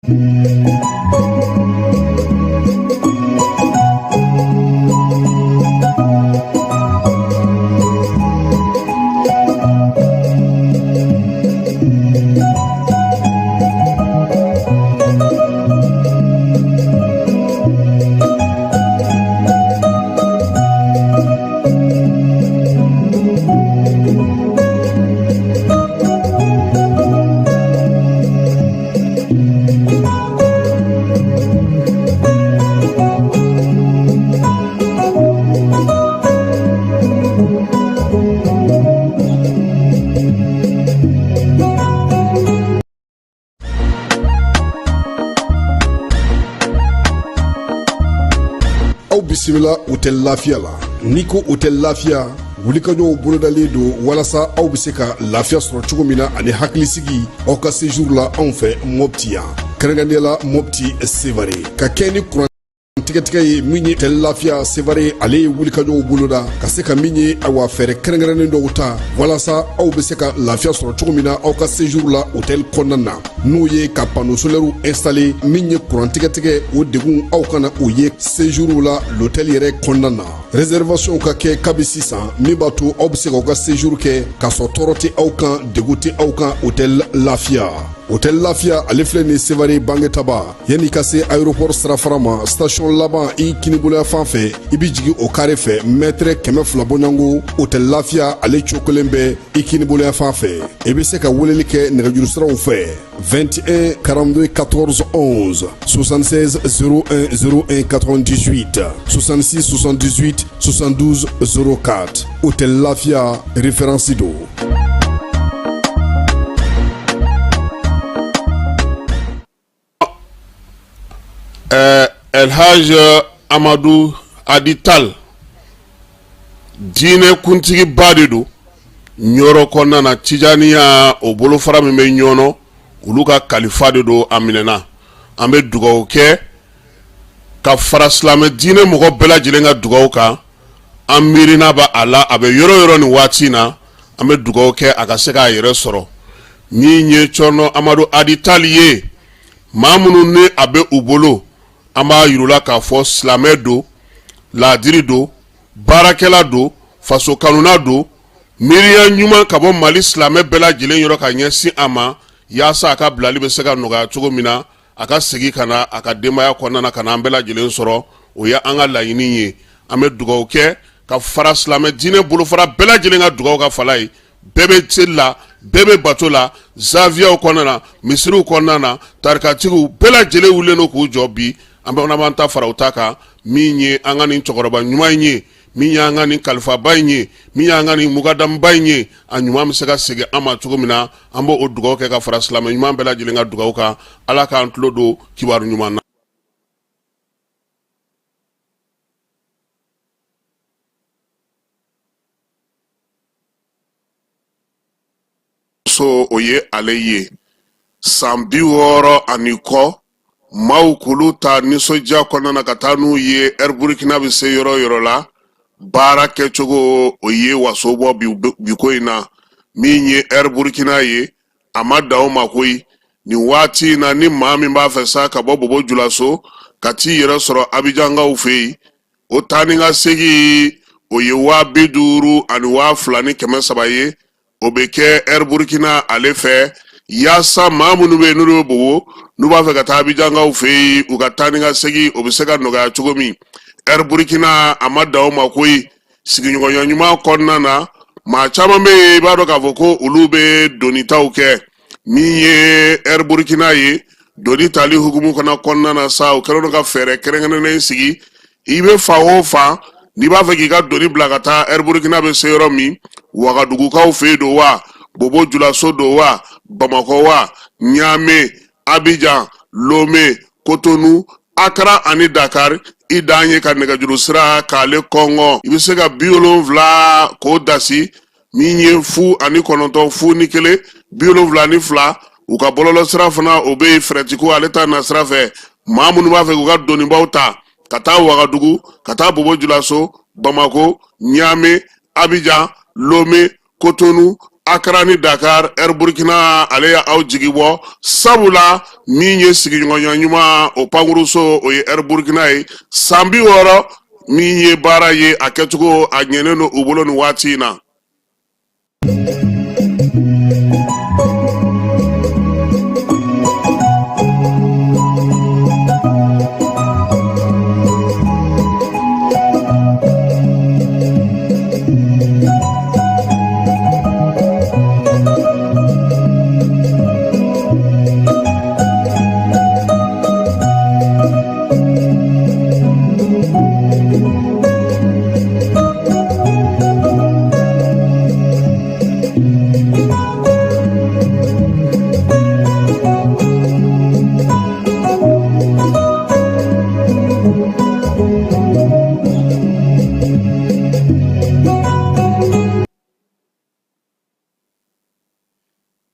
Aw bisimila Hôtel Lafiya la. N'i ko Hôtel Lafiya, wulikajɔw bolodalen don walasa aw bɛ se ka lafiya sɔrɔ cogo min na ani hakilisigi aw ka séjour la anw fɛ Mopti yan, kɛrɛnkɛrɛnnenya la Mopti Sevare, ka kɛ ni kuran tigɛtigɛ ye. Min ye Hôtel Lafiya Sevare, ale ye wulikajɔw boloda ka se ka min ye, awa, fɛɛrɛ kɛrɛnkɛrɛnnen dɔw ta walasa aw bɛ se ka lafiya sɔrɔ cogo min na aw ka séjour la hôtel kɔnɔna na, n'o ye ka panneau solaire installer. Min ye kuran tigɛtigɛ, o degun aw kana o ye séjour la l'hôtel yɛrɛ kɔnɔna na. Réservation ka kɛ kabi sisan, min b'a to aw bɛ se k'aw ka séjour kɛ k'a sɔrɔ tɔɔrɔ tɛ aw kan, degun tɛ aw kan. Hôtel Lafiya, Hôtel Lafiya, ale filɛ nin Sevare Bangetaba, yanni ka se aéroport sirafara ma, station laban i kiniboloya fan fɛ, i bɛ jigin o kare fɛ, mètre 200 bɔɲɔgɔnko, Hôtel Lafiya ale cogo kelen bɛ i kiniboloya fan fɛ. I bɛ se ka weleli kɛ nɛgɛjuru siraw fɛ: 21 42 14 11, 76 01 01 98, 66 78 72 04. Hôtel Lafiya, référence don. Elhaj Amadu Adi Tal, diinɛ kuntigiba de don Ɲɔrɔ kɔnɔna na. Tijaniya, o bolofara min bɛ Ɲɔnɔ, olu ka kalifa de don. A minɛna. An bɛ dugawu kɛ ka fara silamɛ diinɛ mɔgɔ bɛɛ lajɛlen ka dugawu kan. An miirina bɛ a la, a bɛ yɔrɔ yɔrɔ nin waati in na. An bɛ dugawu kɛ a ka se k'a yɛrɛ sɔrɔ. Min ye Cɔrɔnɔ Amadu Adi Tal ye, maa minnu ni a bɛ u bolo, an b'a yir'u la k'a fɔ silamɛ don, laadiri don, baarakɛla don, faso kanuna don. Miiriya ɲuman ka bɔ Mali silamɛ bɛɛ lajɛlen yɔrɔ ka ɲɛsin a ma, yaasa a ka bilali bɛ se ka nɔgɔya cogo min na, a ka segin ka na a ka denbaya kɔnɔna na, ka na an bɛɛ lajɛlen sɔrɔ. O ye an ka laɲini ye. An bɛ dugawu kɛ ka fara silamɛ diinɛ bolofara bɛɛ lajɛlen ka dugawu ka fala ye. Bɛɛ bɛ seli la, bɛɛ bɛ bato la, zawiyaw kɔnɔna na, misiriw kɔnɔna na, tarikatigiw bɛɛ lajɛlen wulilen don k'u jɔ bi. An bɛ b'an ta fara u ta kan. Min ye an ka nin cɛkɔrɔba ɲuman in ye, min y'an ka nin kalifaba in ye, min y'an ka nin mukadamuba in ye, a ɲuman bɛ se ka segin an ma cogo min na, an b'o dugawu kɛ ka fara silamɛ ɲuman bɛɛ lajɛlen ka dugawu kan. Ala k'an tulo don kibaru ɲuman na. So o ye ale ye san 60 ani kɔ, maaw k'olu ta nisɔndiya kɔnɔna na ka taa n'u ye Air Burkina bɛ se yɔrɔ yɔrɔ la, baara kɛcogo o ye waso bɔ bi ko in na. Min ye Air Burkina ye, a ma dan o ma koyi. Nin waati in na, ni maa min b'a fɛ sa ka bɔ Bobo Julaso ka t'i yɛrɛ sɔrɔ Abijankaw fɛ yen, o taa ni ka segin, o ye 502,300 ye. O bɛ kɛ Air Burkina ale fɛ, yaasa maa minnu bɛ yen n'olu bɛ Bobo, n'u b'a fɛ ka taa Abijankaw fɛ yen, u ka taa ni ka segin o bɛ se ka nɔgɔya cogo min. Air Burkina, a ma dan o ma koyi. Sigiɲɔgɔnya ɲuman kɔnɔna na, maa caman bɛ yen, i b'a dɔn k'a fɔ ko olu bɛ donitaw kɛ. Min ye Air Burkina ye, doni tali hukumu fana kɔnɔna na sa, o kɛlen don ka fɛɛrɛ kɛrɛnkɛrɛnnen sigi. I bɛ fan o fan, n'i b'a fɛ k'i ka doni bila ka taa Air Burkina bɛ se yɔrɔ min, Wagadugukaw fɛ yen don wa, Bobo Julaso don wa, Bamakɔ wa, Ɲame, Abijan, Lome, Kotonu, Akara ani Dakar, i dan ye ka nɛgɛjuru sira k'ale kɔngɔ. I bɛ se ka 70 k'o dasi, min ye 0 ani 9, 0 ni 1, 72. U ka bɔlɔlɔ sira fana, o bɛ yen. Fɛrɛtiko ale ta nasira fɛ, maa minnu b'a fɛ k'u ka donibaw ta ka taa Wagadugu, ka taa Bobo Julaso, Bamako, Ɲame, Abijan, Lome, Kotonu, Akra ni Dakar, Air Burkina ale ye aw jigi bɔ, sabula min ye sigiɲɔgɔnya ɲuman o pankuruso, o ye Air Burkina ye. San 60 min ye baara ye, a kɛcogo a ɲɛnen don u bolo nin waati in na.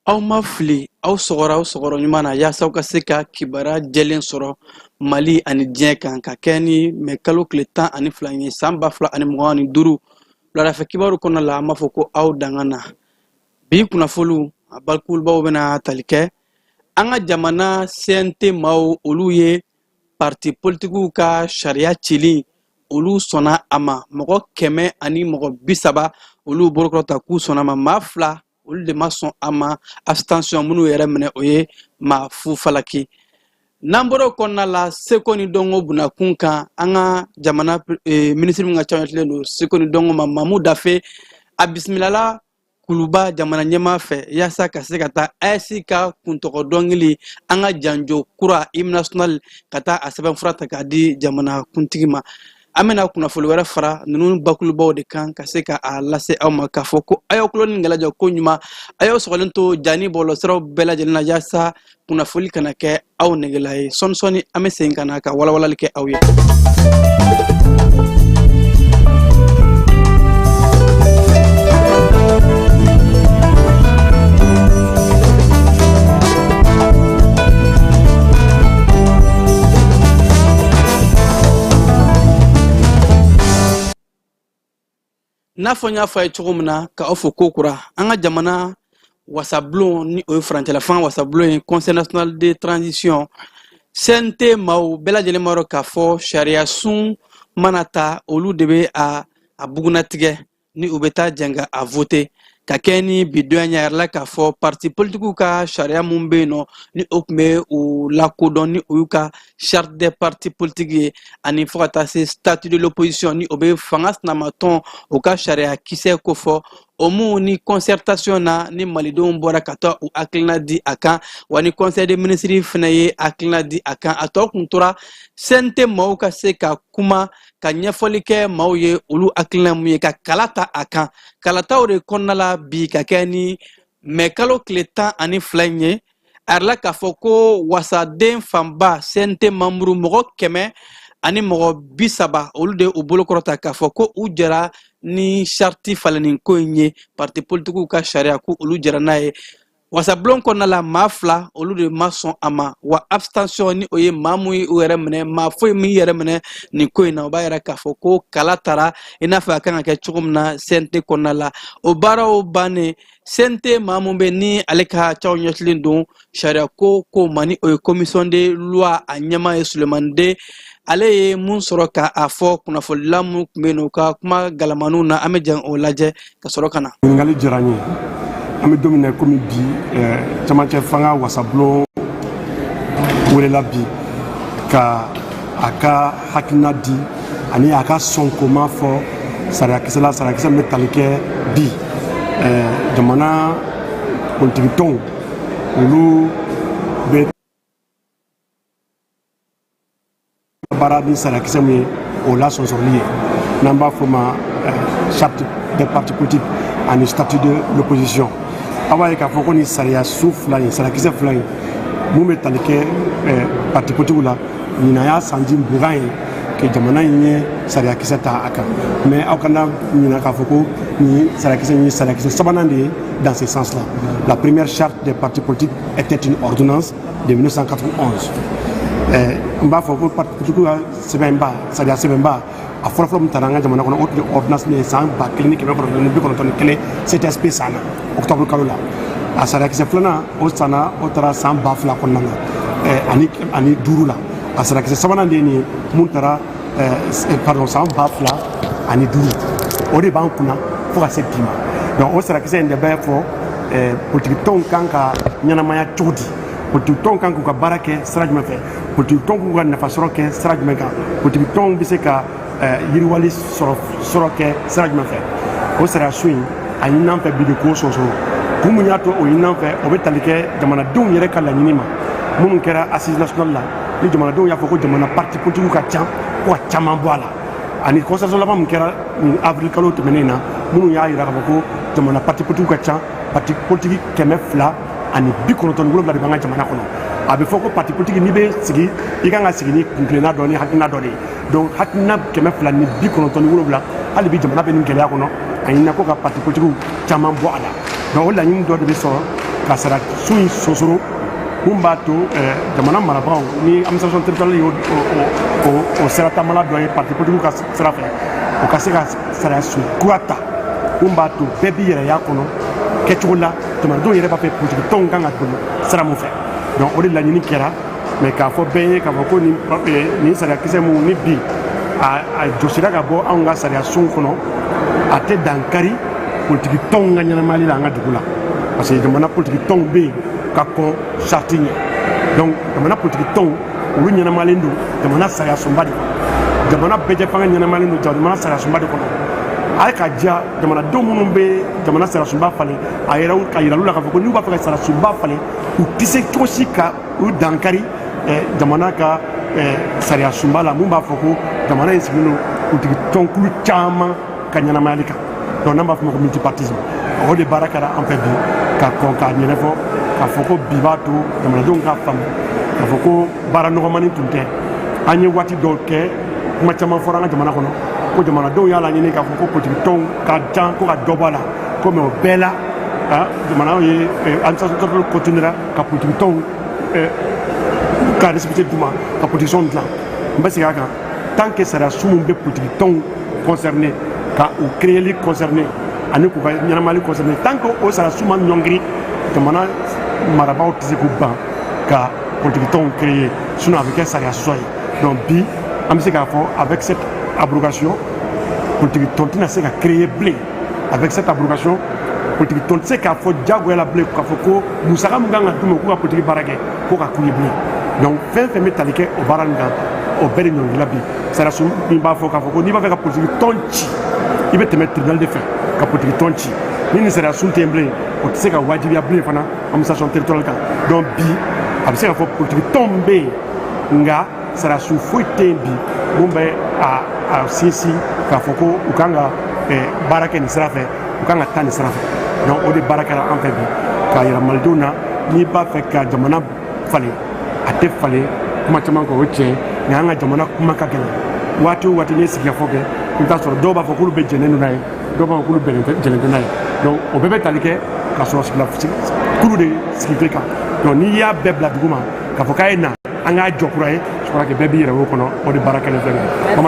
Aw ma fili, aw sɔgɔra aw sɔgɔrɔ ɲuman na yaasa aw ka se ka kibaruya jɛlen sɔrɔ Mali ani diɲɛ kan, ka kɛ ni mɛ kalo tile 12 ye, san 2025. Wuladafɛ kibaru kɔnɔna la, an b'a fɔ ko aw danga na. Bi kunnafoliw a bakurubaw bɛna tali kɛ an ka jamana CNT maaw, olu ye parti politikiw ka sariya cili, olu sɔnna a ma. Mɔgɔ 130, olu bolokɔrɔta k'u sɔnna a ma. Maa 2, olu de ma sɔn a ma, abstention, minnu yɛrɛ minɛ, o ye maa fu falaki. N'an bɔra o kɔnɔna la, seko ni dɔnko bunakun kan, an ka jamana minisiri min ka ca ɲɛsilen don seko ni dɔnko ma, Mamu Dafe, a bisimilala Kuluba jamana ɲɛmaa fɛ yaasa ka se ka taa AES ka kuntɔgɔ dɔnkili, an ka janjo kura, hymne national, ka taa a sɛbɛnfura ta k'a di jamana kuntigi ma. An bɛna kunnafoli wɛrɛ fara ninnu bakurubaw de kan ka se ka a lase aw ma, k'a fɔ ko a y'aw tulo ni gɛlɛjɔ ko ɲuman, a y'aw sɔgɔlen to ja ni bɔlɔlɔsiraw bɛɛ lajɛlen na yaasa kunnafoli kana kɛ aw negela ye. Sɔɔni sɔɔni, an bɛ segin ka na ka walawalali kɛ aw ye. N'a fɔ n y'a fɔ a ye cogo min na, ka aw fo ko kura, an ka jamana wasabulon, ni o ye furancɛlafanga wasabulon ye, Conseil national de transition, CNT maaw bɛɛ lajɛlen b'a dɔn k'a fɔ sariya sun mana ta, olu de bɛ a bugunnatigɛ ni u bɛ taa jɛn ka a vote. Ka kɛ ni bi donya ɲɛ yɛrɛ la, k'a fɔ parti politikiw ka sariya mun bɛ yen nɔ, ni o tun bɛ u lakodɔn, ni o y'u ka charte des partis politiques ye, ani fo ka taa se statut de l'opposition, ni o bɛ fanga sinamatɔn o ka sariya kisɛ kofɔ, o mun ni concertation na, ni malidenw bɔra ka taa u hakilina di a kan, wa ni conseil des ministres fana ye hakilina di a kan. A tɔ kun tora CNT maaw ka se ka kuma, ka ɲɛfɔli kɛ maaw ye olu hakilina mun ye, ka kala ta a kan. Kalataw de kɔnɔna la bi, ka kɛ ni mɛ kalo tile 12 in ye, a yirala k'a fɔ ko wasaden fanba, CNT mamuru mɔgɔ 130, olu de u bolo kɔrɔta k'a fɔ ko u jɛra ni sariti falenni ko in ye, parti politikiw ka sariya, ko olu jɛra n'a ye. Wasabulon kɔnɔna la, maa 2, olu de ma sɔn a ma, wa abstention, ni o ye maa mun ye u yɛrɛ minɛ, maa foyi m'i yɛrɛ minɛ nin ko in na. O b'a yira k'a fɔ ko kala tara i n'a fɔ a kan ka kɛ cogo min na CNT kɔnɔna la. O baaraw bannen, CNT maa mun bɛ ni ale ka caw ɲɛsilen don sariya ko ko ma, ni o ye commission de loi, a ɲɛmaa ye Sulemani Den, ale ye mun sɔrɔ ka a fɔ kunnafonidila mun tun bɛ yen u ka kuma galamaniw na, an bɛ jɛn o lajɛ ka sɔrɔ ka na. Ɲininkali diyara n ye. An bɛ don min na komi bi, camancɛ fanga wasabulon welela bi ka a ka hakilina di ani a ka sɔnkoma fɔ sariyakisɛ la, sariyakisɛ min bɛ tali kɛ bi jamana politikitɔnw, olu bɛ baara ni sariyakisɛ min ye, o lasɔsɔli ye, n'an b'a fɔ ma charte des partis politiques ani statut de l'opposition. Aw b'a ye k'a fɔ ko ni sariya sun fila in, sariyakisɛ fila in mun bɛ tali kɛ parti politiques la, ɲinan y'a sanji 20 ye ke jamana in ye sariyakisɛ ta a kan. Mais aw kana ɲina k'a fɔ ko nin sariyakisɛ in ye sariyakisɛ sabanan de ye dans ce sens là. La première charte des partis politiques était une ordonnance de 1991. N b'a fɔ ko parti politique ka sɛbɛnba, sariya sɛbɛnba, A fɔlɔfɔlɔ min tara an ka jamana kɔnɔ, o tun ye ordonnance ye san 1991 CTSP san na, octobre kalo la. A sariyakisɛ filanan, o sanna, o tara san 2000 kɔnɔna na ani duuru la. A sariyakisɛ sabanan de ye nin ye mun tara, pardon, san 2005. O de b'an kunna fo ka se bi ma. Donc o sariyakisɛ in de bɛ fɔ politiki tɔnw kan ka ɲɛnamaya cogo di, politiki tɔnw kan k'u ka baara kɛ sira jumɛn fɛ, politiki tɔnw k'u ka nafasɔrɔ kɛ sira jumɛn kan, politiki tɔnw bɛ se ka yiriwali sɔrɔ kɛ sira jumɛn fɛ. O sariyasun in, a ɲin'an fɛ bi de k'o sonsoro. Kun mun y'a to o ɲin'an fɛ, o bɛ tali kɛ jamanadenw yɛrɛ ka laɲini ma minnu kɛra assise nationale la, ni jamanadenw y'a fɔ ko jamana parti politique ka ca, ko ka caman bɔ a la, ani concertation laban min kɛra nin avril kalo tɛmɛnen na, minnu y'a yira k'a fɔ ko jamana parti politique ka ca. Parti politique 297 de b'an ka jamana kɔnɔ. A bɛ fɔ ko parti politique, n'i bɛ sigi, i kan ka sigi ni kuntilenna dɔ ni hakilina dɔ de ye. Donc hakilina 297, hali bi jamana bɛ nin gɛlɛya kɔnɔ, a ɲinina ko ka parti politique caman bɔ a la. Donc o laɲini dɔ de bɛ sɔrɔ ka sariyasun in sonsoro, mun b'a to jamana marabagaw ni administration territoriale y'o o sira taamala dɔ ye parti politique ka sira fɛ, o ka se ka sariyasun kura ta mun b'a to bɛɛ b'i yɛrɛ y'a kɔnɔ kɛcogo la, jamanadenw yɛrɛ b'a fɛ politiki tɔnw kan ka don sira mun fɛ. Donc o de laɲini kɛra. Mais k'a fɔ bɛɛ ye k'a fɔ ko nin sariyakisɛ mun ni bi a jɔsira ka bɔ anw ka sariyasun kɔnɔ, a tɛ dankari politiki tɔnw ka ɲɛnamayali la an ka dugu la, parce que jamana politiki tɔnw bɛ yen ka kɔn charte ɲɛ. Donc jamana politiki tɔnw, olu ɲɛnamayalen don jamana sariyasunba de kɔnɔ. Jamana bɛɛjɛfanga ɲɛnamayalen don jamana sariyasunba de kɔnɔ. A ye ka diya jamanadenw minnu bɛ jamana sariyasunba falen, a yɛrɛ ka yira olu la k'a fɔ ko n'u b'a fɛ ka sariyasunba falen, u tɛ se cogo si ka u dankari jamana ka sariyasunba la, mun b'a fɔ ko jamana in sigilen don politiki tɔnkulu caman ka ɲɛnamayali kan. Donc n'an b'a fɔ o ma ko multipartisme. O de baara kɛra an fɛ bi ka kɔn k'a ɲɛnɛfɔ, k'a fɔ ko bi b'a to jamanadenw k'a faamu k'a fɔ ko baara nɔgɔmani tun tɛ. An ye waati dɔw kɛ, kuma caman fɔra an ka jamana kɔnɔ ko jamanadenw y'a laɲini k'a fɔ ko politiki tɔnw ka ca, ko ka dɔ bɔ a la, ko mais o bɛɛ la, jamana ye administration territoriale continuera ka politiki tɔnw ka récépissé d'u ma ka politiki tɔnw dilan. N bɛ segin a kan, tant que sariyasun min bɛ politiki tɔnw concerné, ka u créeli concerné ani k'u ka ɲɛnamayali concerné, tant que o sariyasun ma ɲɔngiri, jamana marabaaw tɛ se k'u ban ka politiki tɔnw créer, sinon a bɛ kɛ sariya sɔsɔ ye. Donc bi, an bɛ se k'a fɔ, avec cette abrogation, politiki tɔn tɛna se ka créer bilen. Avec cette abrogation, politiki tɔn tɛ se k'a fɔ diyagoya la bilen k'a fɔ ko musaka min kan ka d'u ma k'u ka politiki baara kɛ, k'o ka k'u ye bilen. Donc fɛn fɛn bɛ tali kɛ o baara nin kan, o bɛɛ de ɲɔngirila bi. Sariyasun min b'a fɔ k'a fɔ ko n'i b'a fɛ ka politiki tɔn ci, i bɛ tɛmɛ tribunal de fɛ ka politiki tɔn ci, ni nin sariyasun tɛ yen bilen, o tɛ se ka wajibiya bilen fana administration territoriale kan. Donc bi, a bɛ se ka fɔ politiki tɔn bɛ yen, nka sariyasun foyi tɛ yen bi mun bɛ a sinsin k'a fɔ ko u kan ka baara kɛ nin sira fɛ, u kan ka taa nin sira fɛ. Donc o de baara kɛra an fɛ bi k'a yira malidenw na, n'i b'a fɛ ka jamana falen, a tɛ falen kuma caman kɔ, o tiɲɛ, nka an ka jamana kuma ka gɛlɛn. Waati o waati n'i ye sigikafɔ kɛ, i bɛ taa sɔrɔ dɔw b'a fɔ k'olu bɛ jɛnnen don n'a ye, dɔw b'a fɔ k'olu jɛnnen tɛ n'a ye. Donc o bɛɛ bɛ tali kɛ k'a sɔrɔ sigila kulu de sigi kan. Donc n'i y'a bɛɛ bila dugu ma k'a fɔ k'a ye na an k'a jɔ kura ye, je crois que bɛɛ b'i yɛrɛ o kɔnɔ. O de baara kɛlen filɛ nin ye.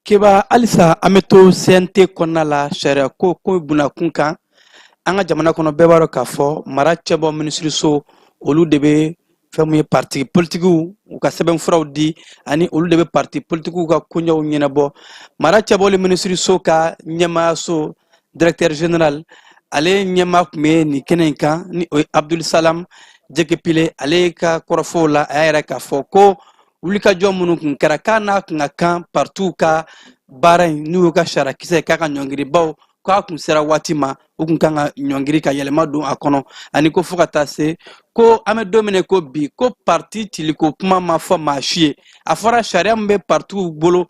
Keba, halisa an bɛ to CNT kɔnɔna la, sariya ko ko bunakun kan an ka jamana kɔnɔ. Bɛɛ b'a dɔn k'a fɔ mara cɛbɔ minisiriso, olu de bɛ fɛn mun ye parti politikiw u ka sɛbɛnfuraw di, ani olu de bɛ parti politikiw ka koɲɛw ɲɛnabɔ. Mara cɛbɔli minisiriso ka ɲɛmaayaso directeur général, ale ɲɛmaa tun bɛ nin kɛnɛ in kan, ni o ye Abdul Salam Jekepile. Ale ka kɔrɔfɔw la, a y'a yɛrɛ k'a fɔ ko wulikajɔ minnu kun kɛra k'a n'a kun ka kan partiw ka baara in, n'u y'u ka sariyakisɛ k'a ka ɲɔngiribaw, k'a kun sera waati ma, u kun kan ka ɲɔngiri ka yɛlɛma don a kɔnɔ, ani ko fo ka taa se ko an bɛ don min na ko bi, ko parti ciliko kuma ma fɔ maa si ye. A fɔra sariya min bɛ partiw bolo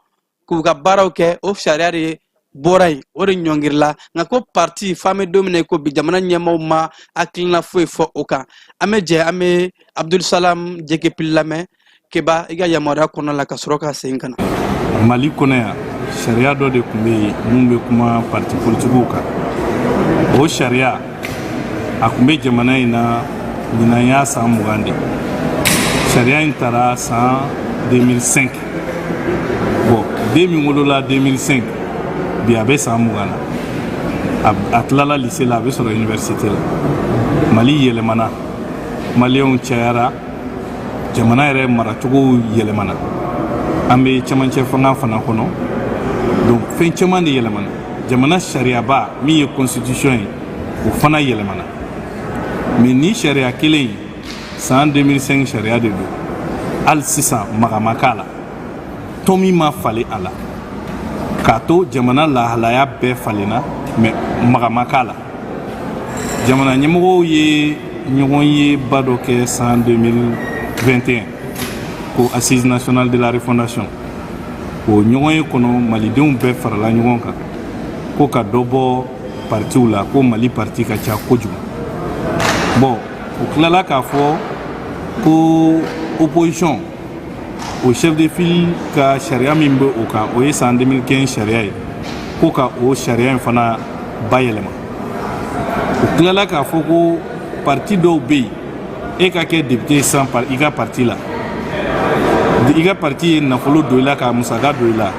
k'u ka baaraw kɛ, o sariya de bɔra yen, o de ɲɔngirila. Nka ko parti, f'an bɛ don min na ko bi, jamana ɲɛmaaw ma hakilina foyi fɔ o kan. An bɛ jɛ an bɛ Abdul Salam Jekepili lamɛn, Keba, i ka yamaruya kɔnɔna la, ka sɔrɔ ka segin ka na. Mali kɔnɔ yan, sariya dɔ de tun bɛ yen mun bɛ kuma parti politikiw kan. O sariya, a tun bɛ jamana in na, ɲinan y'a san 20 de. Sariya in tara san 2005. Den min wolola 2005, bi a bɛ san 20 na, a tilala lycée la, a bɛ sɔrɔ université la. Mali yɛlɛmana, Maliyɛnw cayara, jamana yɛrɛ maracogo yɛlɛmana, an bɛ cɛmancɛ fanga fana kɔnɔ. Donc fɛn caman de yɛlɛmana. Jamana sariyaba min ye constitution ye, o fana yɛlɛmana. Mais ni sariya kelen in, san 2005 sariya de don, hali sisan maga ma k'a la, tɔn min ma falen a la. K'a to jamana lahalaya bɛɛ falenna, mais maga ma k'a la. Jamana ɲɛmɔgɔw ye ɲɔgɔn ye ba dɔ kɛ san 2021 ko Assise nationale de la refondation. O ɲɔgɔn ye kɔnɔ, Malidenw bɛɛ farala ɲɔgɔn kan ko ka dɔ bɔ partiw la, ko Mali parti ka ca kojugu. Bon, u tilala k'a fɔ ko opposition, o chef de file ka sariya min bɛ o kan, o ye san 2015 sariya ye, ko ka o sariya in fana bayɛlɛma. U tilala k'a fɔ ko parti dɔw bɛ yen, e ka kɛ député ye sisan i ka parti la, i ka parti ye nafolo don i la, ka musaka don i la,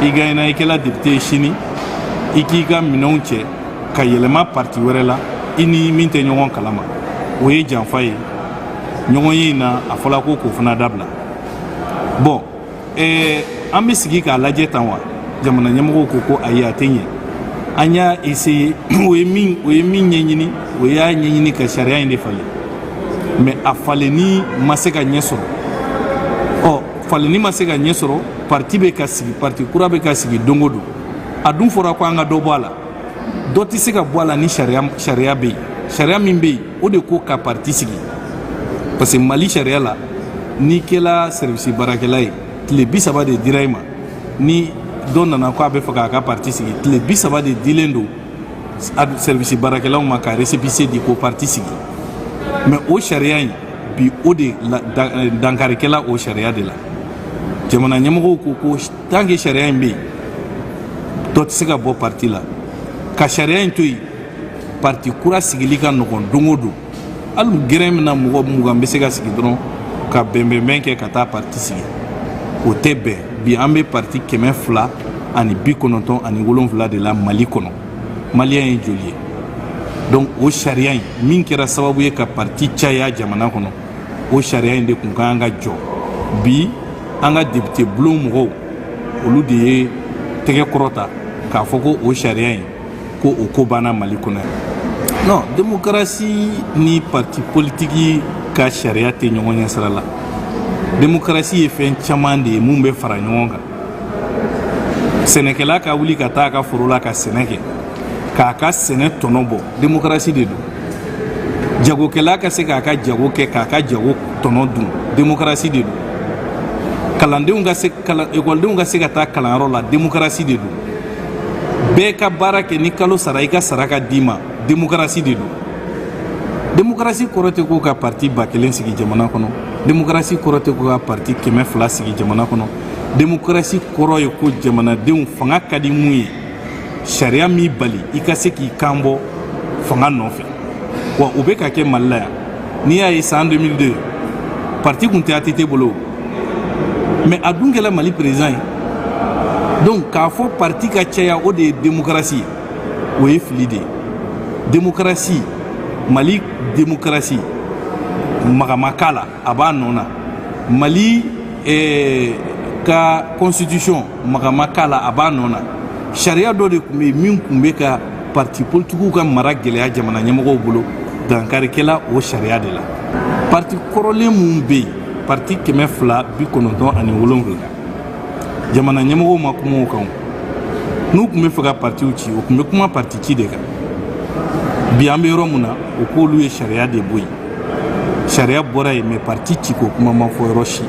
i gagnena, i kɛla député ye, sini i k'i ka minɛnw cɛ ka yɛlɛma parti wɛrɛ la, i ni min tɛ ɲɔgɔn kalama, o ye janfa ye. Ɲɔgɔn ye in na, a fɔla ko k'o fana dabila. Bon, an bɛ sigi k'a lajɛ tan wa? Jamana ɲɛmɔgɔw ko ko ayi, a tɛ ɲɛ. An y'a essayer, o ye min ɲɛɲini, o y'a ɲɛɲini ka sariya in de falen, mais a falenni ma se ka ɲɛ sɔrɔ. Ɔ, falenni ma se ka ɲɛ sɔrɔ, parti bɛ ka sigi, parti kura bɛ ka sigi don o don. A dun fɔra ko an ka dɔ bɔ a la. Dɔ tɛ se ka bɔ a la ni sariya bɛ yen. Sariya min bɛ yen, o de ko ka parti sigi, parce que Mali sariya la, n'i kɛla service baarakɛla ye, tile 30 de dira i ma. Ni dɔ nana ko a bɛ fɛ k'a ka parti sigi, tile 30 de dilen don service baarakɛlaw ma ka récépissé di ko parti sigi. Mais o sariya in bi, o de dankarikɛla o sariya de la. Jamana ɲɛmɔgɔw ko ko tant que sariya in bɛ yen, dɔ tɛ se ka bɔ parti la. Ka sariya in to yen, parti kura sigili ka nɔgɔn don o don. Hali gɛrɛn min na mɔgɔ 20 bɛ se ka sigi dɔrɔn ka bɛnbɛnbɛn kɛ ka taa parti sigi, o tɛ bɛn. Bi an bɛ parti 297 de la Mali kɔnɔ. Maliyɛn ye joli ye? Donc o sariya in min kɛra sababu ye ka parti caya jamana kɔnɔ, o sariya in de tun ka kan ka jɔ. Bi an ka député bulon mɔgɔw, olu de ye tɛgɛ kɔrɔta k'a fɔ ko o sariya in, ko o ko banna Mali kɔnɔ yan. Non, démocratie ni parti politique ka sariya tɛ ɲɔgɔn ɲɛ sira la. Démocratie ye fɛn caman de ye mun bɛ fara ɲɔgɔn kan. Sɛnɛkɛla ka wuli ka taa a ka foro la ka sɛnɛ kɛ k'a ka sɛnɛ tɔnɔ bɔ, démocratie de don. Jagokɛla ka se k'a ka jago kɛ k'a ka jago tɔnɔ dun, démocratie de don. Kalandenw ka se kalan, ekɔlidenw ka se ka taa kalanyɔrɔ la, démocratie de don. Bɛɛ ka baara kɛ, ni kalo sara, i ka sara ka d'i ma, démocratie de don. Démocratie kɔrɔ tɛ ko ka parti 1000 sigi jamana kɔnɔ. Démocratie kɔrɔ tɛ ko ka parti 200 sigi jamana kɔnɔ. Démocratie kɔrɔ ye ko jamanadenw fanga ka di mun ye, sariya m'i bali i ka se k'i kan bɔ fanga nɔfɛ. Wa o bɛ ka kɛ Mali la yan. N'i y'a ye, san 2002, parti kun tɛ ATT bolo, mais a dun kɛla Mali président ye. Donc k'a fɔ parti ka caya, o de ye démocratie ye, o ye fili de ye. Démocratie, Mali démocratie, maga ma k'a la, a b'a nɔ na. Mali ka constitution, maga ma k'a la, a b'a nɔ na. Sariya dɔ de tun bɛ yen min tun bɛ ka parti politikiw ka mara gɛlɛya jamana ɲɛmɔgɔw bolo. Dankarikɛla o sariya de la. Parti kɔrɔlen mun bɛ yen, parti 297, jamana ɲɛmɔgɔw ma kuma o kan. N'u tun bɛ fɛ ka partiw ci, o tun bɛ kuma parti ci de kan. Bi an bɛ yɔrɔ min na, o k'olu ye sariya de bɔ yen. Sariya bɔra yen, mais parti ci ko kuma ma fɔ yɔrɔ si.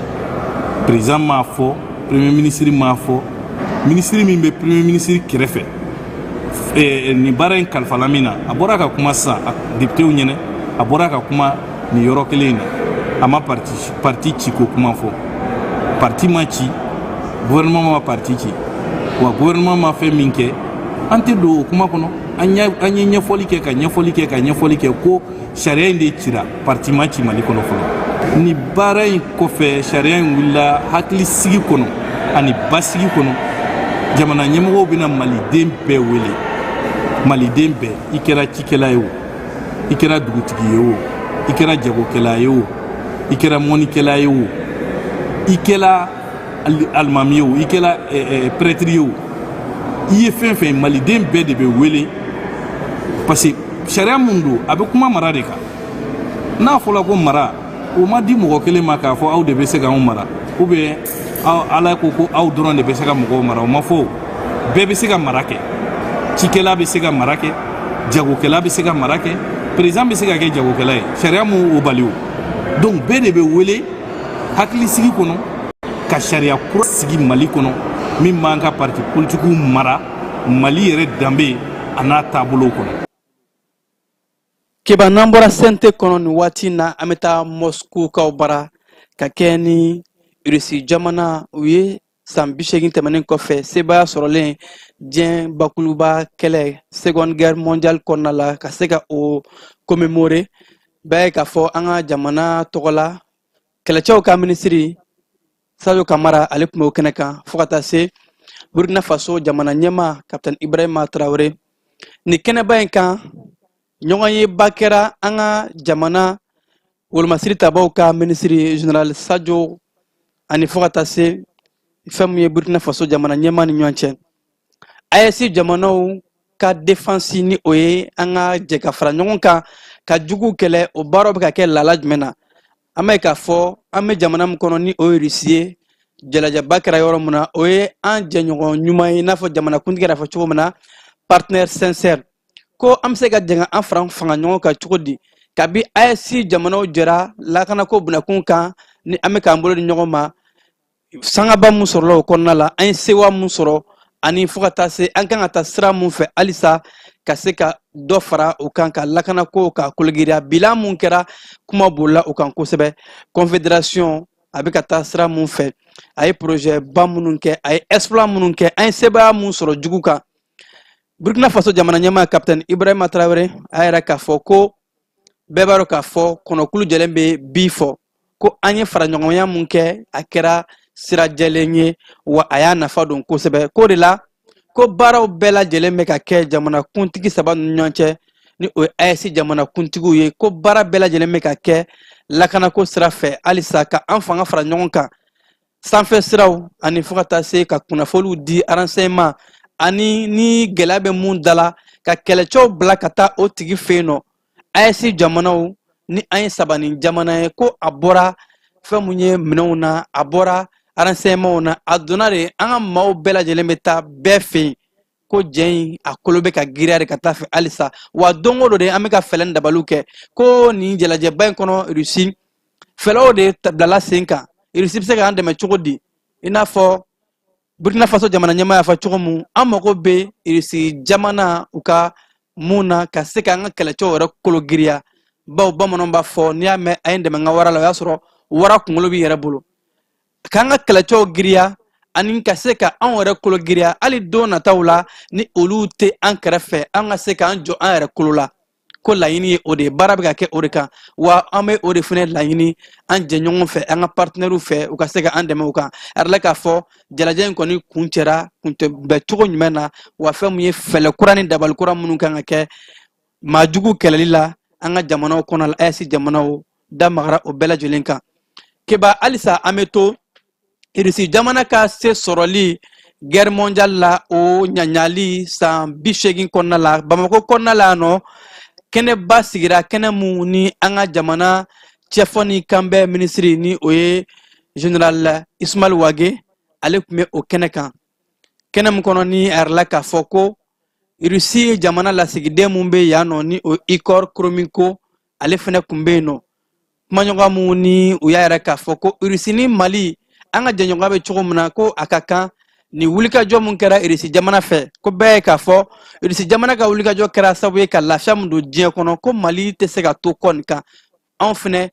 Président m'a fɔ, premier ministre m'a fɔ, ministre min bɛ premier ministre kɛrɛfɛ nin baara in kalifala min na, a bɔra ka kuma sisan députéw ɲɛnɛ. A bɔra ka kuma nin yɔrɔ kelen in na, a ma parti ci ko kuma fɔ. Parti ma ci, gouvernement ma parti ci. Wa gouvernement ma fɛn min kɛ, an tɛ don o kuma kɔnɔ. An ye ɲɛfɔli kɛ, ka ɲɛfɔli kɛ, ka ɲɛfɔli kɛ ko sariya in de cira, parti ma ci Mali kɔnɔ fɔlɔ. Ni baara in kɔfɛ, sariya in wulila hakilisigi kɔnɔ ani basigi kɔnɔ. Jamana ɲɛmɔgɔw bɛna maliden bɛɛ wele, maliden bɛɛ, i kɛra cikɛla ye o, i kɛra dugutigi ye o, i kɛra jagokɛla ye o, i kɛra mɔnikɛla ye o, i kɛra alimami ye o, i kɛra prêtre ye o, i ye fɛn fɛn ye, maliden bɛɛ de bɛ wele, parce que sariya mun don, a bɛ kuma mara de kan. N'a fɔra ko mara, o ma di mɔgɔ kelen ma k'a fɔ aw de bɛ se k'anw mara, ou bien Ala ko ko aw dɔrɔn de bɛ se ka mɔgɔw mara. O ma fɔ. Bɛɛ bɛ se ka mara kɛ. Cikɛla bɛ se ka mara kɛ, jagokɛla bɛ se ka mara kɛ, président bɛ se ka kɛ jagokɛla ye, sariya m'o bali o. Donc bɛɛ de bɛ wele hakilisigi kɔnɔ ka sariya kura sigi Mali kɔnɔ min b'an ka parti politikiw mara Mali yɛrɛ danbe a n'a taabolo kɔnɔ. Keba, n'an bɔra CNT kɔnɔ nin waati in na, an bɛ taa Mɔsikukaw bara ka kɛ ni Irisi jamana u ye san 80 tɛmɛnen kɔfɛ sebaaya sɔrɔlen diɲɛ bakuruba kɛlɛ, Seconde Guerre mondiale kɔnɔna la, ka se ka o commémorer. Bɛɛ ye k'a fɔ an ka jamana tɔgɔ la, kɛlɛcɛw ka minisiri Sadio Kamara, ale tun b'o kɛnɛ kan, fo ka taa se Burkina Faso jamana ɲɛmaa Capitaine Ibrahima Traoré. Nin kɛnɛba in kan, ɲɔgɔnyeba kɛra an ka jamana wolomasiri tabaw ka minisiri général Sadio ani fo ka taa se fɛn min ye Burkina Faso jamana ɲɛmaa ni ɲɔgɔn cɛ. AES jamanaw ka défense, ni o ye an ka jɛ ka fara ɲɔgɔn kan ka juguw kɛlɛ, o baaraw bɛ ka kɛ lala jumɛn na? An b'a ye k'a fɔ an bɛ jamana min kɔnɔ, ni o ye Irisi ye, jalajaba kɛra yɔrɔ min na, o ye an jɛɲɔgɔn ɲuman ye, i n'a fɔ jamanakuntigi yɛrɛ fɔ cogo min na, partenaire sincère, ko an bɛ se ka jɛ ka an fara fanga ɲɔgɔn kan cogo di? Kabi AES jamanaw jɛra lakanako bunakun kan, ni an bɛ k'an bolo di ɲɔgɔn ma, sangaba mun sɔrɔla o kɔnɔna la, an ye sewa mun sɔrɔ, ani fo ka taa se an kan ka taa sira mun fɛ halisa ka se ka dɔ fara o kan ka lakanako ka kologiriya. Bilan mun kɛra, kuma bolila o kan kosɛbɛ. Confédération a bɛ ka taa sira mun fɛ, a ye projet ba minnu kɛ, a ye exploit minnu kɛ, an ye sebaaya mun sɔrɔ jugu kan. Burkina Faso jamana ɲɛmaa Capitaine Ibrahima Traoré a yɛrɛ k'a fɔ ko bɛɛ b'a dɔn k'a fɔ kɔnɔkulu jɛlen bɛ bi fɔ ko an ye faraɲɔgɔnya mun kɛ, a kɛra sira jɛlen ye, wa a y'a nafa don kosɛbɛ. K'o de la ko baaraw bɛɛ lajɛlen bɛ ka kɛ jamana kuntigi saba ni ɲɔgɔn cɛ, ni o ye AES jamana kuntigiw ye, ko baara bɛɛ lajɛlen bɛ ka kɛ lakanako sira fɛ halisa ka an fanga fara ɲɔgɔn kan, sanfɛ siraw ani fo ka taa se ka kunnafoniw di, renseignement, ani ni gɛlɛya bɛ mun da la, ka kɛlɛcɛw bila ka taa o tigi fɛ yen nɔ. AES jamanaw, ni an ye saba ni jamana ye, ko a bɔra fɛn mun ye minɛnw na, a bɔra renseignementw na, a donna de an ka maaw bɛɛ lajɛlen bɛ taa bɛɛ fɛ yen, ko jɛ in a kolo bɛ ka giriya de ka taa fɛ halisa, wa don o don de an bɛ ka fɛɛrɛ ni dabaliw kɛ. Ko nin jalajɛba in kɔnɔ, Irisi fɛɛrɛw de bilala sen kan. Irisi bɛ se k'an dɛmɛ cogo di? I n'a fɔ Burkina Faso jamana ɲɛmaa y'a fɔ cogo mun, an mago bɛ Irisi jamana u ka mun na ka se k'an ka kɛlɛcɛw yɛrɛ kolo giriya, bawo bamananw b'a fɔ n'i y'a mɛn a ye n dɛmɛ n ka wara la, o y'a sɔrɔ wara kunkolo b'i yɛrɛ bolo. K'an ka kɛlɛcɛw giriya ani ka se ka anw yɛrɛ kolo giriya, hali don nataw la ni olu tɛ an kɛrɛfɛ, an ka se k'an jɔ an yɛrɛ kolo la, ko laɲini ye o de ye. Baara bɛ ka kɛ o de kan, wa an bɛ o de fana laɲini an jɛɲɔgɔn fɛ, an ka partenaires fɛ, u ka se ka an dɛmɛ o kan. A yɛrɛ k'a fɔ jalajɛ in kɔni kuncɛra kuncɛbɛ cogo jumɛn na, wa fɛn mun ye fɛɛrɛ kura ni dabali kura minnu kan ka kɛ maa jugu kɛlɛli la an ka jamanaw kɔnɔ la, AES jamanaw da magara o bɛɛ lajɛlen kan. Keba, halisa an bɛ to Irisi jamana ka se sɔrɔli guerre mondiale la, o ɲaɲali san 80 kɔnɔna la, Bamakɔ kɔnɔna la yan nɔ, kɛnɛba sigira, kɛnɛ mun ni an ka jamana cɛfɔ ni kanbɛn minisiri, ni o ye général Ismaël Wagué, ale tun bɛ o kɛnɛ kan. Kɛnɛ min kɔnɔ ni a yɛrɛ la k'a fɔ ko Irisi jamana lasigiden mun bɛ yan nɔ, ni o Igor Gromyko, ale fɛnɛ tun bɛ yen nɔ. Kumaɲɔgɔn mun ni u y'a yɛrɛ k'a fɔ ko Irisi ni Mali, an ka jɛɲɔgɔnya bɛ cogo min na, ko a ka kan ni wulikajɔ mun kɛra Irisi jamana fɛ, ko bɛɛ ye k'a fɔ Irisi jamana ka wulikajɔ kɛra sababu ye ka lafiya mun don diɲɛ kɔnɔ, ko Mali tɛ se ka to kɔ nin kan. Anw fɛnɛ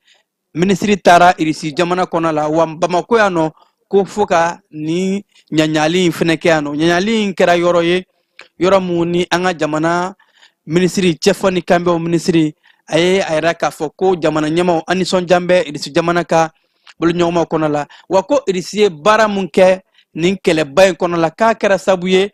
minisiri taara Irisi jamana kɔnɔ la, wa Bamako yan nɔ, ko fo ka nin ɲaɲali in fɛnɛ kɛ yan nɔ. Ɲaɲali in kɛra yɔrɔ ye, yɔrɔ mun ni an ka jamana minisiri cɛfɔ ni kanbɛnw minisiri a ye a yira k'a fɔ ko jamana ɲɛmaaw, an nisɔndiya bɛ Irisi jamana ka boloɲɔgɔnmaw kɔnɔ la, wa ko Irisi ye baara mun kɛ Nin kɛlɛba in kɔnɔ la, k'a kɛra sabu ye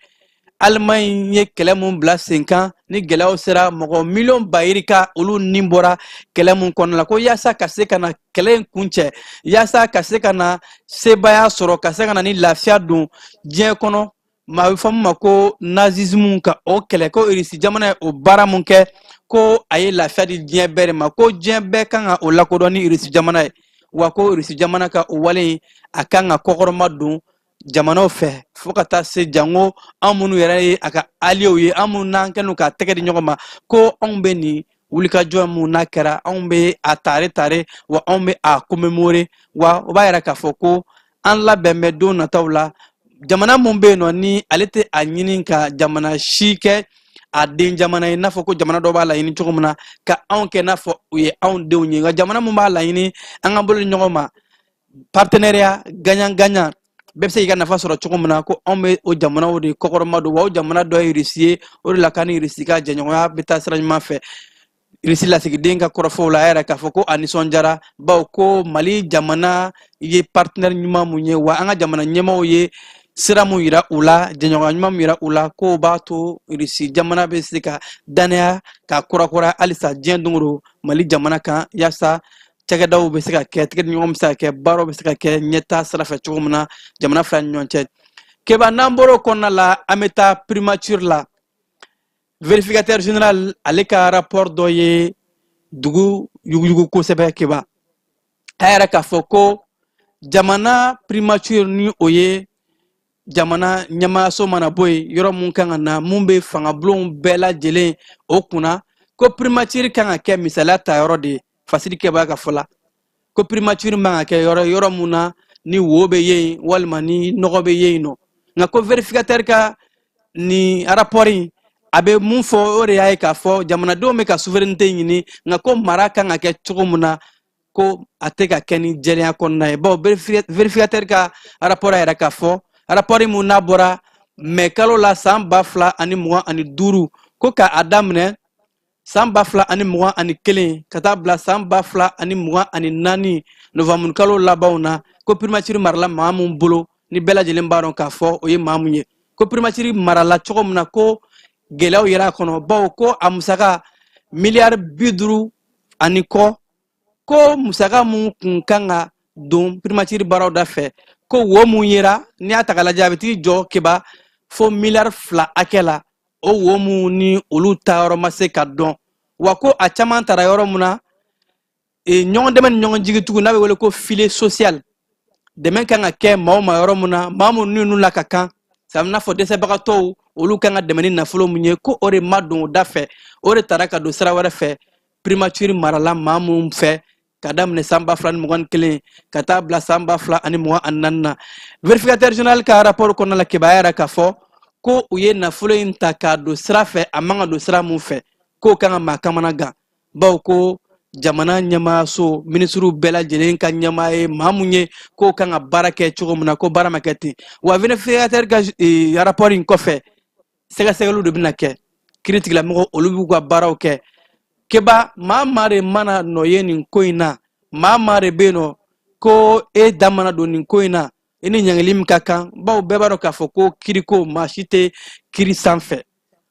Alimaɲi ye kɛlɛ mun bila sen kan, ni gɛlɛyaw sera mɔgɔ miliyɔn ba yirika, olu ni bɔra kɛlɛ mun kɔnɔ la, ko yaasa ka se ka na kɛlɛ in kuncɛ, yaasa ka se ka na sebaaya sɔrɔ, ka se ka na ni lafiya don diɲɛ kɔnɔ, maa bɛ fɔ min ma ko nazismu, ka o kɛlɛ, ko Irisi jamana ye o baara mun kɛ, ko a ye lafiya di diɲɛ bɛɛ de ma, ko diɲɛ bɛɛ kan ka o lakodɔn ni Irisi jamana ye. Wa ko Irisi jamana ka o wale in, a kan ka kɔkɔrɔma don jamanaw fɛ, fo ka taa se jango an minnu yɛrɛ ye a ka alliéw ye, an minnu n'an kɛlen k'a tɛgɛ di ɲɔgɔn ma, ko anw bɛ nin wulikajɔ mun n'a kɛra, anw bɛ a tare tare, wa anw bɛ a commémorer. Wa o b'a yira k'a fɔ ko an labɛn bɛ don nataw la, jamana mun bɛ yen nɔ, ni ale tɛ a ɲini ka jamana si kɛ a den jamana ye, n'a fɔ ko jamana dɔ b'a laɲini cogo min na ka anw kɛ n'a fɔ u ye anw denw ye, nka jamana mun b'a laɲini an ka bolo di ɲɔgɔn ma, partenariat gagnant gagnant, bɛɛ bɛ se k'i ka nafa sɔrɔ cogo min na, ko anw bɛ o jamanaw de kɔkɔrɔma don. Wa o jamana dɔ ye Irisi ye. O de la k'an ni Irisi ka jɛɲɔgɔnya bɛ taa sira ɲuman fɛ. Irisi lasigiden ka kɔrɔfɔw la, a yɛrɛ k'a fɔ ko a nisɔndiyara, bawo ko Mali jamana ye partenaire ɲuman mun ye, wa an ka jamana ɲɛmaaw ye sira mun yira u la, jɛɲɔgɔnya ɲuman mun yira u la, k'o b'a to Irisi jamana bɛ se ka dannaya ka kurakura halisa diɲɛ don o don Mali jamana kan, yaasa cakɛdaw bɛ se ka kɛ, tɛgɛdiɲɔgɔn bɛ se ka kɛ, baaraw bɛ se ka kɛ ɲɛtaa sira fɛ cogo min na jamana fila ni ɲɔgɔn cɛ. Keba, n'an bɔra o kɔnɔna la, an bɛ taa primature la. Vérificateur général, ale ka rapport dɔ ye dugu yuguyugu kosɛbɛ. Keba, a yɛrɛ k'a fɔ ko jamana primature, ni o ye jamana ɲɛmaayaso mana bɔ yen, yɔrɔ mun kan ka na, mun bɛ fangabulonw bɛɛ lajɛlen o kunna, ko primature kan ka kɛ misaliya ta yɔrɔ de ye. Fasiri Keba ka fɔ la, ko primature man ka kɛ yɔrɔ yɔrɔ mun na ni wo bɛ yen walima ni nɔgɔ bɛ yen nɔ. Nka ko vérificateur ka nin rapport in, a bɛ mun fɔ, o de y'a ye k'a fɔ jamanadenw bɛ ka souveraineté ɲini, nka ko mara kan ka kɛ cogo mun na, ko a tɛ ka kɛ ni jɛlenya kɔnɔna ye, bawo vérificateur ka rapport yɛrɛ k'a fɔ, rapport mun n'a bɔra mɛ kalo la san 2025, ko ka a daminɛ san 2021 ka taa bila san 2024 novembre kalo labanw na, ko primature marala maa mun bolo, ni bɛɛ lajɛlen b'a dɔn k'a fɔ o ye maa mun ye, ko primature marala cogo min na, ko gɛlɛyaw yera a kɔnɔ, bawo ko a musaka miliyari 50 ani kɔ, ko musaka mun kun kan ka don primature baaraw da fɛ, ko wo mun yera, n'i y'a ta k'a lajɛ, a bɛ t'i jɔ, Keba, fo miliyari 2 hakɛ la. O wo mun ni olu taayɔrɔ ma se ka dɔn, wa ko a caman taara yɔrɔ mun na, ɲɔgɔn dɛmɛ ni ɲɔgɔn jigitugu, n'a bɛ wele ko filet social, dɛmɛ kan ka kɛ maaw ma yɔrɔ mun na, maa minnu n'u la ka kan, sabu n'a fɔ dɛsɛbagatɔw, olu kan ka dɛmɛ ni nafolo mun ye, ko o de ma don o da fɛ, o de taara ka don sira wɛrɛ fɛ. Primature marala maa mun fɛ ka daminɛ san 2021 ka taa bila san 2024 na, vérificateur général ka rapport kɔnɔna la, Keba yɛrɛ k'a fɔ ko u ye nafolo in ta k'a don sira fɛ, a man ka don sira mun fɛ, k'o kan ka maa kamana gan, bawo ko jamana ɲɛmaayaso minisiriw bɛɛ lajɛlen ka ɲɛmaa ye maa mun ye, k'o kan ka baara kɛ cogo min na, ko baara ma kɛ ten. Wa vérificateur ka rapport in kɔfɛ, sɛgɛsɛgɛliw de bɛna kɛ, kiiritigɛlamɔgɔw, olu b'u ka baaraw kɛ. Keba, maa maa de mana nɔ ye nin ko in na, maa maa de bɛ yen nɔ ko e da mana don nin ko in na, i ni ɲangili min ka kan, bawo bɛɛ b'a dɔn k'a fɔ ko kiriko, maa si tɛ kiri sanfɛ.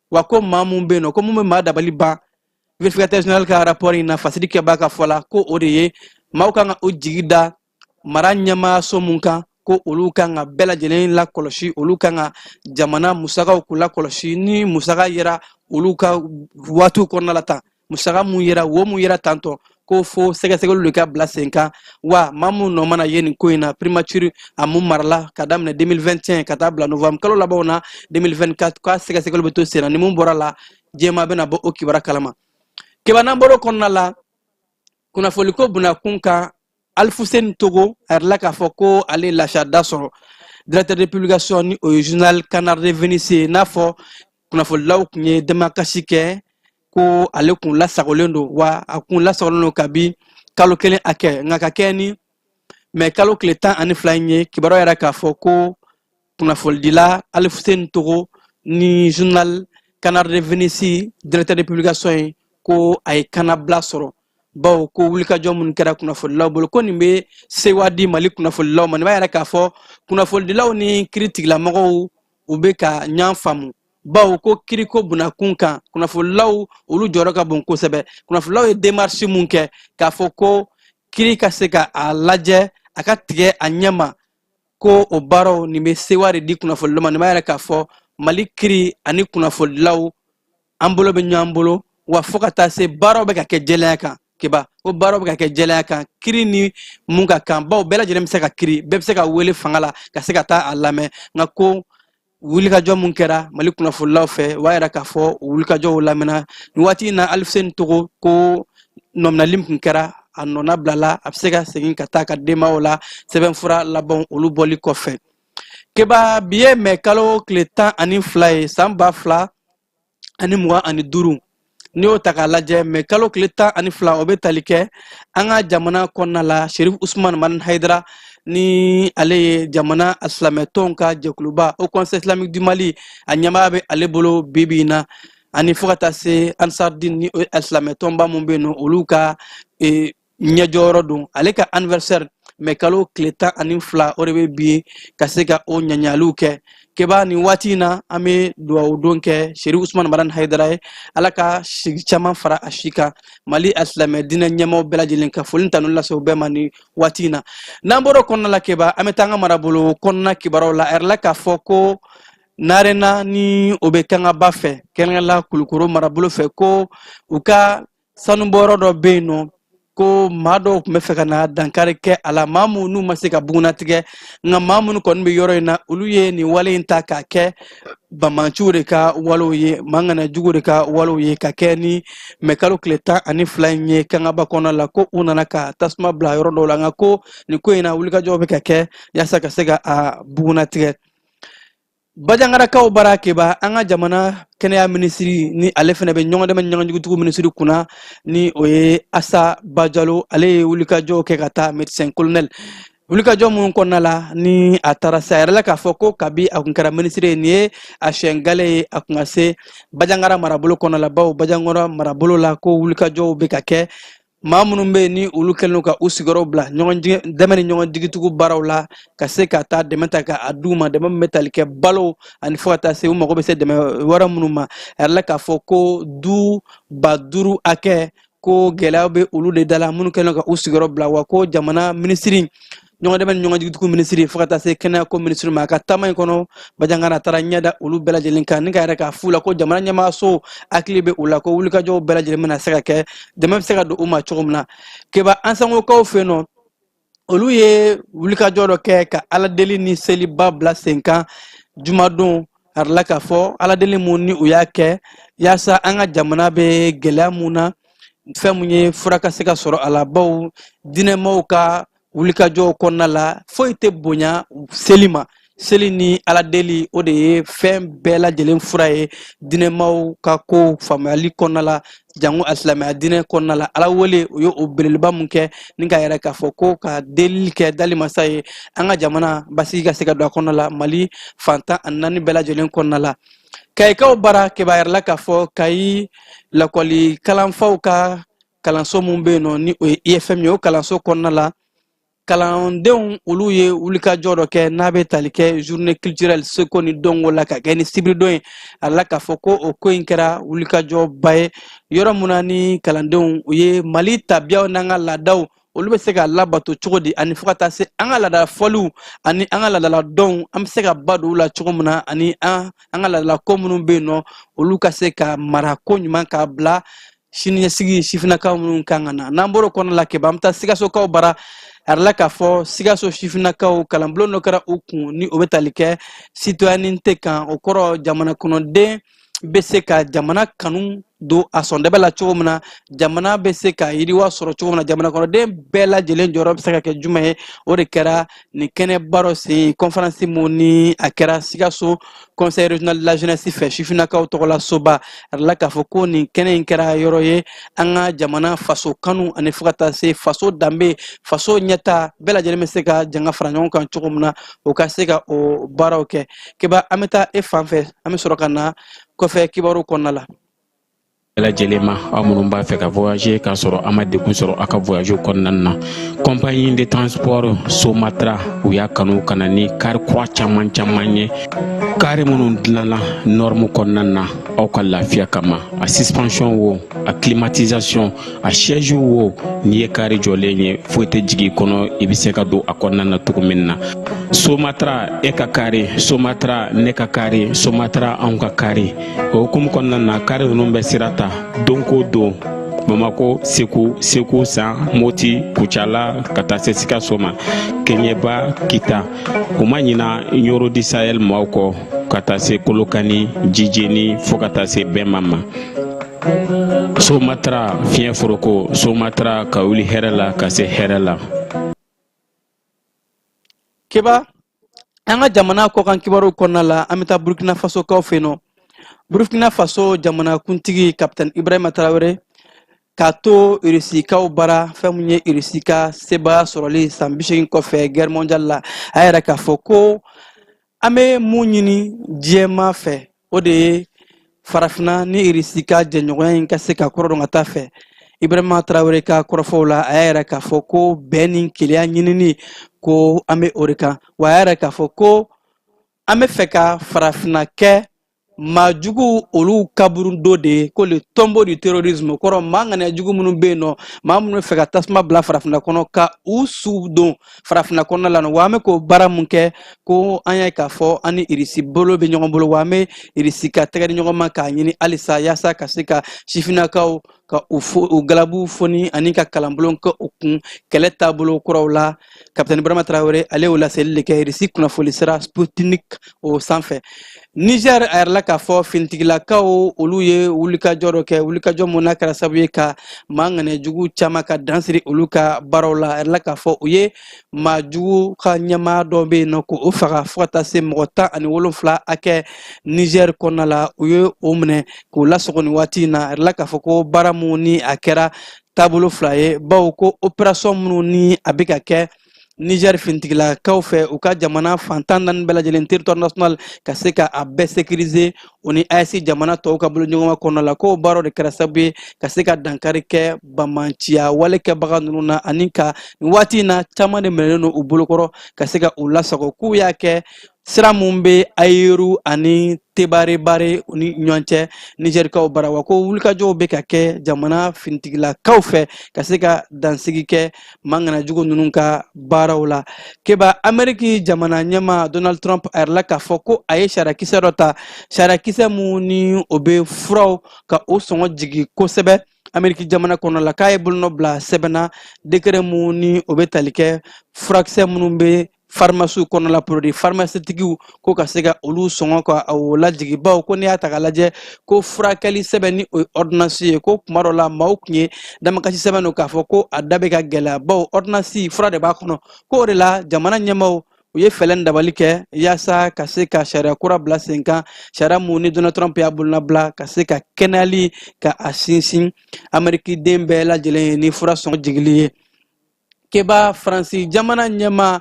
Wa ko maa mun bɛ yen nɔ, ko mun bɛ maa dabali ban vérificateur général ka rapport in na, Fasiri Keba ka fɔ la, ko o de ye maaw kan ka u jigi da mara ɲɛmaayaso mun kan, ko olu kan ka bɛɛ lajɛlen lakɔlɔsi, olu kan ka jamana musakaw k'u lakɔlɔsi, ni musaka yera olu ka waatiw kɔnɔna la tan, musaka mun yera, wo mun yera tantɔ, ko fo sɛgɛsɛgɛliw de ka bila sen kan. Wa maa mun nɔ mana ye nin ko in na, primature a mun marala ka daminɛ 2021 ka taa bila novembre kalo labanw na 2024, k'a sɛgɛsɛgɛliw bɛ to sen na, ni mun bɔra la, diɲɛmaa bɛna bɔ o kibaruya kalama. Keba, n'an bɔr'o kɔnɔna la, kunnafoliko bunakun kan, Alifuseni Togo a yirala k'a fɔ ko ale lafiya da sɔrɔ. Directeur de publication, ni o ye journal Canard de Venise ye, n'a fɔ kunnafonidilaw tun ye damakasi kɛ ko ale kun lasagolen don, wa a kun lasagolen don kabi kalo kelen hakɛ. Nka ka kɛ ni mɛ kalo tile 12 in ye, kibaruya yɛrɛ k'a fɔ ko kunnafonidila Alifuseni Togo ni journal Canard de Venise directeur de publication ye, ko a ye kannabila sɔrɔ. Bawo ko wulikajɔ minnu kɛra kunnafonidilaw bolo, ko nin bɛ sewa di Mali kunnafonidilaw ma. Nin b'a yira k'a fɔ kunnafonidilaw ni kiiri tigilamɔgɔw, u bɛ ka ɲɔgɔn faamu, bawo ko kiriko bunakun kan, kunnafonidilaw olu jɔyɔrɔ ka bon kosɛbɛ. Kunnafonidilaw ye démarche mun kɛ k'a fɔ ko kiri ka se ka a lajɛ, a ka tigɛ a ɲɛ ma, ko o baaraw nin bɛ sewa de di kunnafonidilaw ma. Nin b'a yira k'a fɔ Mali kiri ani kunnafonidilaw, an bolo bɛ ɲɔgɔn bolo wa, fo ka taa se baaraw bɛ ka kɛ jɛlenya kan. Keba, ko baaraw bɛ ka kɛ jɛlenya kan, kiri ni mun ka kan, bawo bɛɛ lajɛlen bɛ se ka kiri, bɛɛ bɛ se ka wele fanga la ka se ka taa a lamɛn. Nka ko wulikajɔ mun kɛra Mali kunnafonilaw fɛ, o b'a yira k'a fɔ o wulikajɔw lamɛnna nin waati in na. Alifuseni Togo ko nɔminali min tun kɛra, a nɔna bilala, a bɛ se ka segin ka taa ka denbayaw la sɛbɛnfura labanw olu bɔli kɔfɛ. Keba, bi ye mɛ kalo tile 12 ye, san 2025. N'i y'o ta k'a lajɛ, mɛ kalo tile 12, o bɛ tali kɛ an ka jamana kɔnɔna la, Sherif Usman Madani Hayidara, ni ale ye jamana silamɛtɔnw ka jɛkuluba Haut Conseil Islamique du Mali, a ɲɛmaaya bɛ ale bolo bi bi in na, ani fo ka taa se Ansardine, ni o ye silamɛtɔnba mun bɛ yen nɔ, olu ka ɲɛjɔyɔrɔ don. Ale ka anniversaire, mɛ kalo tile 12, o de bɛ bi ka se ka o ɲaɲaliw kɛ. Keba, nin waati in na, an bɛ dugawu don kɛ Sherif Usman Madani Hayidara ye, Ala ka sigi caman fara a si kan. Mali alisilamɛ diinɛ ɲɛmaaw bɛɛ lajɛlen, ka foli tanu lase u bɛɛ ma nin waati in na. N'an bɔra o kɔnɔna la, Keba, an bɛ taa an ka marabolo kɔnɔna kibaruyaw la. A yirala k'a fɔ ko Narena, ni o bɛ Kangaba fɛ, kɛrɛnkɛrɛnla Kulukoro marabolo fɛ, ko u ka sanubɔyɔrɔ dɔ bɛ yen nɔ, ko maa dɔw tun bɛ fɛ ka na dankari kɛ a la, maa minnu n'u ma se ka bugunnatigɛ. Nka maa minnu kɔni bɛ yɔrɔ in na, olu ye nin wale in ta k'a kɛ banbaanciw de ka walew ye, maa ŋana jugu de ka walew ye, ka kɛ ni mɛkalo tile 12 in ye Kangaba kɔnɔ la, ko u nana ka tasuma bila yɔrɔ dɔw la. Nka ko nin ko in na, wulikajɔw bɛ ka kɛ yaasa ka se ka a bugunnatigɛ. Bajangarakaw bara, Keba, an ka jamana kɛnɛya minisiri, ni ale fana bɛ ɲɔgɔn dɛmɛ ɲɔgɔn minisiri kunna, ni o ye Asa Bajalo, ale ye wulikajɔw kɛ ka taa Médecin Colonel. Wulikajɔ minnu kɔnɔna la ni a taara se, a yɛrɛ la k'a fɔ ko kabi a kun kɛra minisiri ye, nin ye a siɲɛ gale ye a kun ka se Bajangara marabolo kɔnɔ la, bawo Bajangara marabolo la, ko wulikajɔw bɛ ka kɛ, maa minnu bɛ yen ni olu kɛlen ka u sigiyɔrɔ bila ɲɔgɔn dɛmɛ ni ɲɔgɔn jigitugu baaraw la, ka se ka taa dɛmɛ ta ka a d'u ma, dɛmɛ min bɛ tali kɛ balo ani fo ka taa se u mago bɛ se dɛmɛ wɛrɛ minnu ma. A yɛrɛ la k'a fɔ ko du 5000 hakɛ, ko gɛlɛya bɛ olu de da la, minnu kɛlen ka u sigiyɔrɔ bila wa. Ko jamana minisiri ɲɔgɔn dɛmɛ ni ɲɔgɔn jigitugu minisiri, fo ka taa se kɛnɛya ko minisiri ma, a ka taama in kɔnɔ Bajangara, taara ɲɛ da olu bɛɛ lajɛlen kan, ni ka yɛrɛ k'a f'u la ko jamana ɲɛmaaso hakili bɛ u la, ko wulikajɔw bɛɛ lajɛlen bɛna se ka kɛ, dɛmɛ bɛ se ka don u ma cogo min na. Keba, Ansangokaw fɛ yen nɔ, olu ye wulikajɔ dɔ kɛ ka aladeli ni seliba bila sen kan jumadon. A yirala k'a fɔ aladeli mun ni u y'a kɛ yaasa an ka jamana bɛ gɛlɛya mun na, fɛn mun ye fura ka se ka sɔrɔ a la, bawo diinɛmaw ka wulikajɔw kɔnɔna la, foyi tɛ bonya seli ma. Seli ni aladeli, o de ye fɛn bɛɛ lajɛlen fura ye diinɛmaw ka ko faamuyali kɔnɔna la, jango alisilamɛya diinɛ kɔnɔna la. Ala wele, o ye o belebeleba mun kɛ, ni k'a yɛrɛ k'a fɔ ko ka delili kɛ dali masa ye, an ka jamana basigi ka se ka don a kɔnɔna la, Mali fan 14 bɛɛ lajɛlen kɔnɔna la. Kayikaw bara, Keba, a yirala k'a fɔ Kayi lakɔli kalanfaw ka kalanso mun bɛ yen nɔ, ni o ye IFM ye, o kalanso kɔnɔna la, kalandenw olu ye wulikajɔ dɔ kɛ n'a bɛ tali kɛ journée culturelle seko ni dɔnko la, ka kɛ ni sibiridon ye. A la k'a fɔ ko o ko in kɛra wulikajɔba ye, yɔrɔ mun na ni kalandenw u ye Mali tabiyaw n'an ka laadaw, olu bɛ se ka labato cogo di, ani fo ka taa se an ka laadala fɔliw ani an ka laadala dɔnw, an bɛ se ka ba don u la cogo min na, ani an ka laadala ko minnu bɛ yen nɔ, olu ka se ka mara ko ɲuman k'a bila siniɲɛsigi sifinnakaw minnu kan ka na. N'an bɔr'o kɔnɔna la, Keba, an bɛ taa Sikasokaw bara. A yirala k'a fɔ Sikaso sifinnakaw, kalanbulon dɔ kɛra u kun, ni o bɛ tali kɛ citoyenneté kan. O kɔrɔ, jamana kɔnɔden bɛ se ka jamana kanu don a sɔndɛbɛ la cogo min na, jamana bɛ se ka yiriwa sɔrɔ cogo min na, jamana kɔnɔden bɛɛ lajɛlen jɔyɔrɔ bɛ se ka kɛ jumɛn ye. O de kɛra nin kɛnɛba dɔ sen, conférence mun ni a kɛra Sikaso Conseil régional de la jeunesse fɛ, sifinnakaw tɔgɔla soba. A yirala k'a fɔ ko nin kɛnɛ in kɛra yɔrɔ ye an ka jamana faso kanu, ani fo ka taa se faso danbe, faso ɲɛta, bɛɛ lajɛlen bɛ se ka janga fara ɲɔgɔn kan cogo min na, o ka se ka o baaraw kɛ. Keba, an bɛ taa e fan fɛ, an bɛ sɔrɔ ka na kɔfɛ kibaru kɔnɔna la. Lajɛlen ma, aw minnu b'a fɛ ka voyager k'a sɔrɔ a ma degun sɔrɔ aw ka voyage kɔnɔna na, compagnie de transport Somatra, u y'a kanu ka na ni kari kura caman caman ye, kari minnu dilanna norme kɔnɔna na aw ka lafiya kama. A suspension wo, a climatisation, a siège wo, n'i ye kari jɔlen ye, foyi tɛ jigin i kɔnɔ, i bɛ se ka don a kɔnɔna na cogo min na. Somatra, e ka kari Somatra, ne ka kari Somatra, anw ka kari. O hukumu kɔnɔna na, kari ninnu bɛ sira ta don ko don Bamako, Segu, Segu San, Moti, Kucala, ka taa se Sikaso ma, Keɲeba, Kita. U ma ɲina Ɲoro du Sahel maaw kɔ, ka taa se Kolokani, Jijeni, fo ka taa se Bɛma ma. Somatra, fiɲɛ foroko Somatra, ka wuli hɛrɛ la ka se hɛrɛ la. Keba, an ka jamana kɔkan kibaruw kɔnɔna la, an bɛ taa Burkina Faso kaw fɛ yen nɔ. Burkina Faso jamanakuntigi Kapitɛni Ibrahima Tarawele k'a to Irisikaw bara, fɛn mun ye Irisi ka sebaaya sɔrɔli san 80 kɔfɛ guerre mondiale la, a yɛrɛ k'a fɔ ko an bɛ mun ɲini diɲɛmaa fɛ, o de ye Farafinna ni Irisi ka jɛɲɔgɔnya in ka se ka kɔrɔ dɔn ka taa fɛ. Ibrahima Tarawele ka kɔrɔfɔw la, a y'a yɛrɛ k'a fɔ ko bɛn ni kelenya ɲinini, ko an bɛ o de kan wa. A y'a yɛrɛ k'a fɔ ko an bɛ fɛ ka Farafinna kɛ maa jugu olu kaburudo de ye, ko le tombeau du terrorisme kɔrɔ, maa ŋaniya jugu minnu bɛ yen nɔ, maa minnu bɛ fɛ ka tasuma bila Farafinna kɔnɔ, ka u su don Farafinna kɔnɔna la. Wa an bɛ k'o baara mun kɛ, ko an y'a ye k'a fɔ an ni Irisi bolo bɛ ɲɔgɔn bolo, wa an bɛ Irisi ka tɛgɛ di ɲɔgɔn ma k'a ɲini halisa yaasa ka se ka sifinnakaw ka u fo u galabu foni ani ka kalanbulon kɛ u kun kɛlɛ taabolo kuraw la. Kapitɛni Ibrahima Tarawele, ale y'o laseli de kɛ Irisi kunnafoni sira Sputnik o sanfɛ. Niger, a yɛrɛla k'a fɔ finitigilakaw olu ye wulikajɔ dɔ kɛ, wulikajɔ mun n'a kɛra sababu ye ka maa ŋaniya jugu caman ka dan siri olu ka baaraw la. A yɛrɛla k'a fɔ u ye maa jugu ka ɲɛmaa dɔ bɛ yen nɔ k'o faga, fo ka taa se mɔgɔ 17 hakɛ Niger kɔnɔna la, u ye o minɛ k'o lasago nin waati in na. A yɛrɛla k'a fɔ ko baara mun ni a kɛra taabolo fila ye, bawo ko opération minnu ni a bɛ ka kɛ Niger finitigilakaw fɛ u ka jamana fan 14 bɛɛ lajɛlen, territoire national, ka se ka a bɛɛ sécuriser, o ni AES jamana tɔw ka boloɲɔgɔnma kɔnɔna la, k'o baaraw de kɛra sababu ye ka se ka dankari kɛ bamanciya wale kɛbaga ninnu na, ani ka nin waati in na caman de minɛlen don u bolokɔrɔ ka se ka u lasago. K'u y'a kɛ sira mun bɛ Ayeru ani Tebarebare ni ɲɔgɔn cɛ Nizɛrikaw bara. Wa ko wulikajɔw bɛ ka kɛ jamana finitigilakaw fɛ ka se ka dansigi kɛ maa ŋanajugu ninnu ka baaraw la. Keba, Ameriki jamana ɲɛmaa Donald Trump, a yɛrɛla k'a fɔ ko a ye sariyakisɛ dɔ ta, sariyakisɛ mun ni o bɛ furaw ka o sɔngɔ jigin kosɛbɛ Ameriki jamana kɔnɔ la. K'a ye bolonɔ bila sɛbɛn na, décret mun ni o bɛ tali kɛ furakisɛ minnu bɛ farimasiw kɔnɔ la, produit pharmaceutiquew, ko ka se ka olu sɔngɔ ka o lajigin, bawo ko n'i y'a ta k'a lajɛ, ko furakɛli sɛbɛn ni o ye ordonnance ye, ko kuma dɔ la maaw tun ye damakasi sɛbɛn don k'a fɔ ko a da bɛ ka gɛlɛya, bawo ordonnance fura de b'a kɔnɔ. Ko o de la jamana ɲɛmaaw u ye fɛɛrɛ dabali kɛ yaasa ka se ka sariya kura bila sen kan, sariya mun ni Donald Trump y'a bolonabila ka se ka kɛnɛyali ka a sinsin Ameriki den bɛɛ lajɛlen ye ni fura sɔngɔ jigili ye. Keba, Faransi jamana ɲɛmaa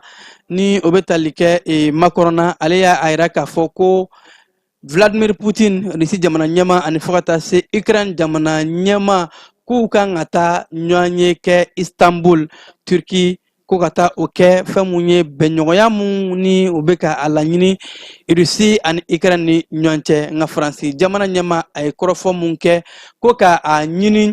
ni o bɛ tali kɛ Macron na, ale y'a yira k'a fɔ ko Vladimir Putin, Risi jamana ɲɛmaa, ani fo ka taa se Ukraine jamana ɲɛmaa, k'u kan ka taa ɲɔgɔnye kɛ Istanbul, Turki, ko ka taa o kɛ fɛn mun ye bɛnɲɔgɔnya mun ni u bɛ ka a laɲini Rusi ani Ukraine ni ɲɔgɔn cɛ. Nka Faransi jamana ɲɛmaa, a ye kɔrɔfɔ mun kɛ ko ka a ɲini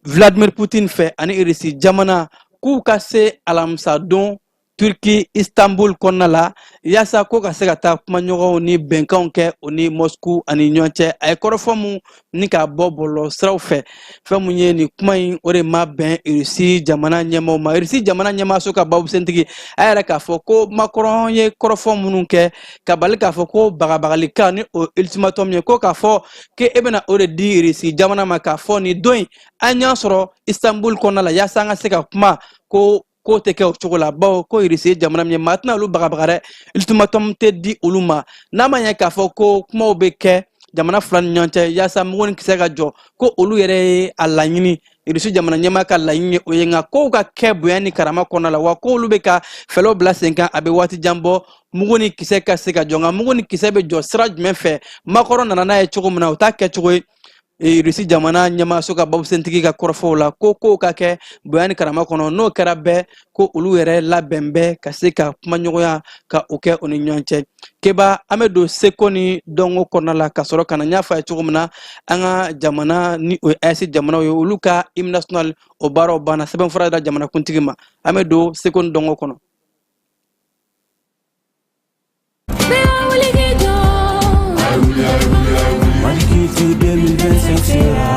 Vladimir Putin fɛ ani Irisi jamana, k'u ka se alamisa don Turki Istanbul kɔnɔna la, yaasa ko ka se ka taa kumaɲɔgɔnw ni bɛnkanw kɛ o ni Moscou ani ɲɔgɔn cɛ. A ye kɔrɔfɔ mun ni k'a bɔ bɔlɔlɔ siraw fɛ, fɛn mun ye nin kuma in, o de ma bɛn Irisi jamana ɲɛmaaw ma. Irisi jamana ɲɛmaaso ka babusentigi, a yɛrɛ k'a fɔ ko Macron ye kɔrɔfɔ minnu kɛ ka bali k'a fɔ ko bagabagalikan ni o ultimatum ye, ko k'a fɔ k'e bɛna o de di Irisi jamana ma, k'a fɔ nin don in an y'a sɔrɔ Istanbul kɔnɔna la yaasa an ka se ka kuma, ko k'o tɛ kɛ o cogo la, bawo ko Irisi ye jamana min ye, maa tɛna olu bagabaga dɛ, ultimatum tɛ di olu ma. N'a ma ɲɛ k'a fɔ ko kumaw bɛ kɛ jamana fila ni ɲɔgɔn cɛ yaasa mugu ni kisɛ ka jɔ, ko olu yɛrɛ ye a laɲini, Irisi jamana ɲɛmaa ka laɲini ye o ye, nka kow ka kɛ bonya ni karama kɔnɔna la. Wa ko olu bɛ ka fɛɛrɛw bila sen kan, a bɛ waati jan bɔ, mugu ni kisɛ ka se ka jɔ. Nka mugu ni kisɛ bɛ jɔ sira jumɛn fɛ? Macron nana n'a ye cogo min na, o t'a kɛcogo ye. Rusi jamana ɲɛmaaso ka babusentigi ka kɔrɔfɔw la ko kow ka kɛ bonya ni karama kɔnɔ, n'o kɛra bɛɛ ko olu yɛrɛ labɛn bɛ ka se ka kumaɲɔgɔnya ka o kɛ u ni ɲɔgɔn cɛ. Keba, an bɛ don seko ni dɔnko kɔnɔna la ka sɔrɔ ka na. N y'a fɔ a ye cogo min na, an ka jamana ni o ye AES jamanaw ye, olu ka hymne national o baaraw banna, sɛbɛnfura dira jamanakuntigi ma. An bɛ don seko ni dɔnko kɔnɔ. Mali 2025 sera.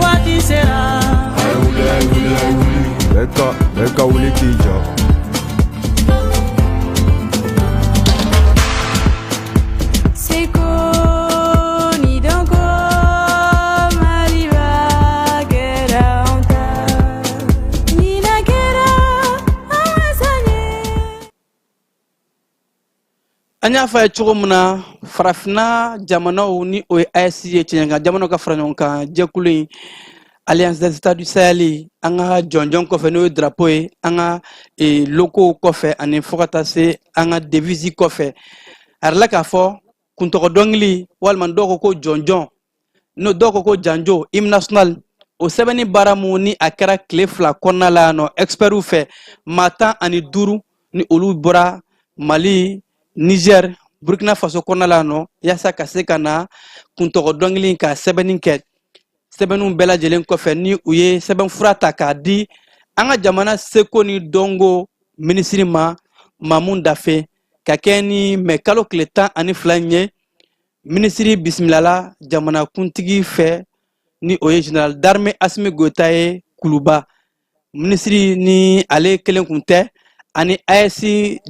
Waati sera. Bɛɛ ka wuli k'i jɔ. Seko ni dɔnko, Maliba kɛra anw ta. Ɲinan kɛra an wasa ye. An y'a fɔ a ye cogo min na, farafinna jamanaw ni o ye AES ye, cɛɲɛkan jamanaw ka fara ɲɔgɔn kan jɛkulu in, Alliance des États du Sahel, an ka jɔnjɔn kɔfɛ, n'o ye drapeau ye, an ka logow kɔfɛ, ani fo ka taa se an ka devise kɔfɛ, a yirala k'a fɔ kuntɔgɔ dɔnkili, walima dɔw ko ko jɔnjɔn, n'o dɔw ko ko janjo, hymne national, o sɛbɛnni baara mun ni a kɛra tile 2 kɔnɔna la yan nɔ expertw fɛ, maa 15 ni olu bɔra Mali, Niger, Burkina Faso kɔnɔna la yan nɔ, yaasa ka se ka na kuntɔgɔ dɔnkili ka sɛbɛnni kɛ. Sɛbɛnniw bɛɛ lajɛlen kɔfɛ, ni u ye sɛbɛnfura ta k'a di an ka jamana seko ni dɔnko minisiri ma, Mamu Dafe, ka kɛ ni mɛ kalo tile 12 in ye. Minisiri bisimilala jamanakuntigi fɛ, ni o ye général d'armée Asimi Goyita ye Kuluba. Minisiri ni ale kelen kun tɛ, ani AES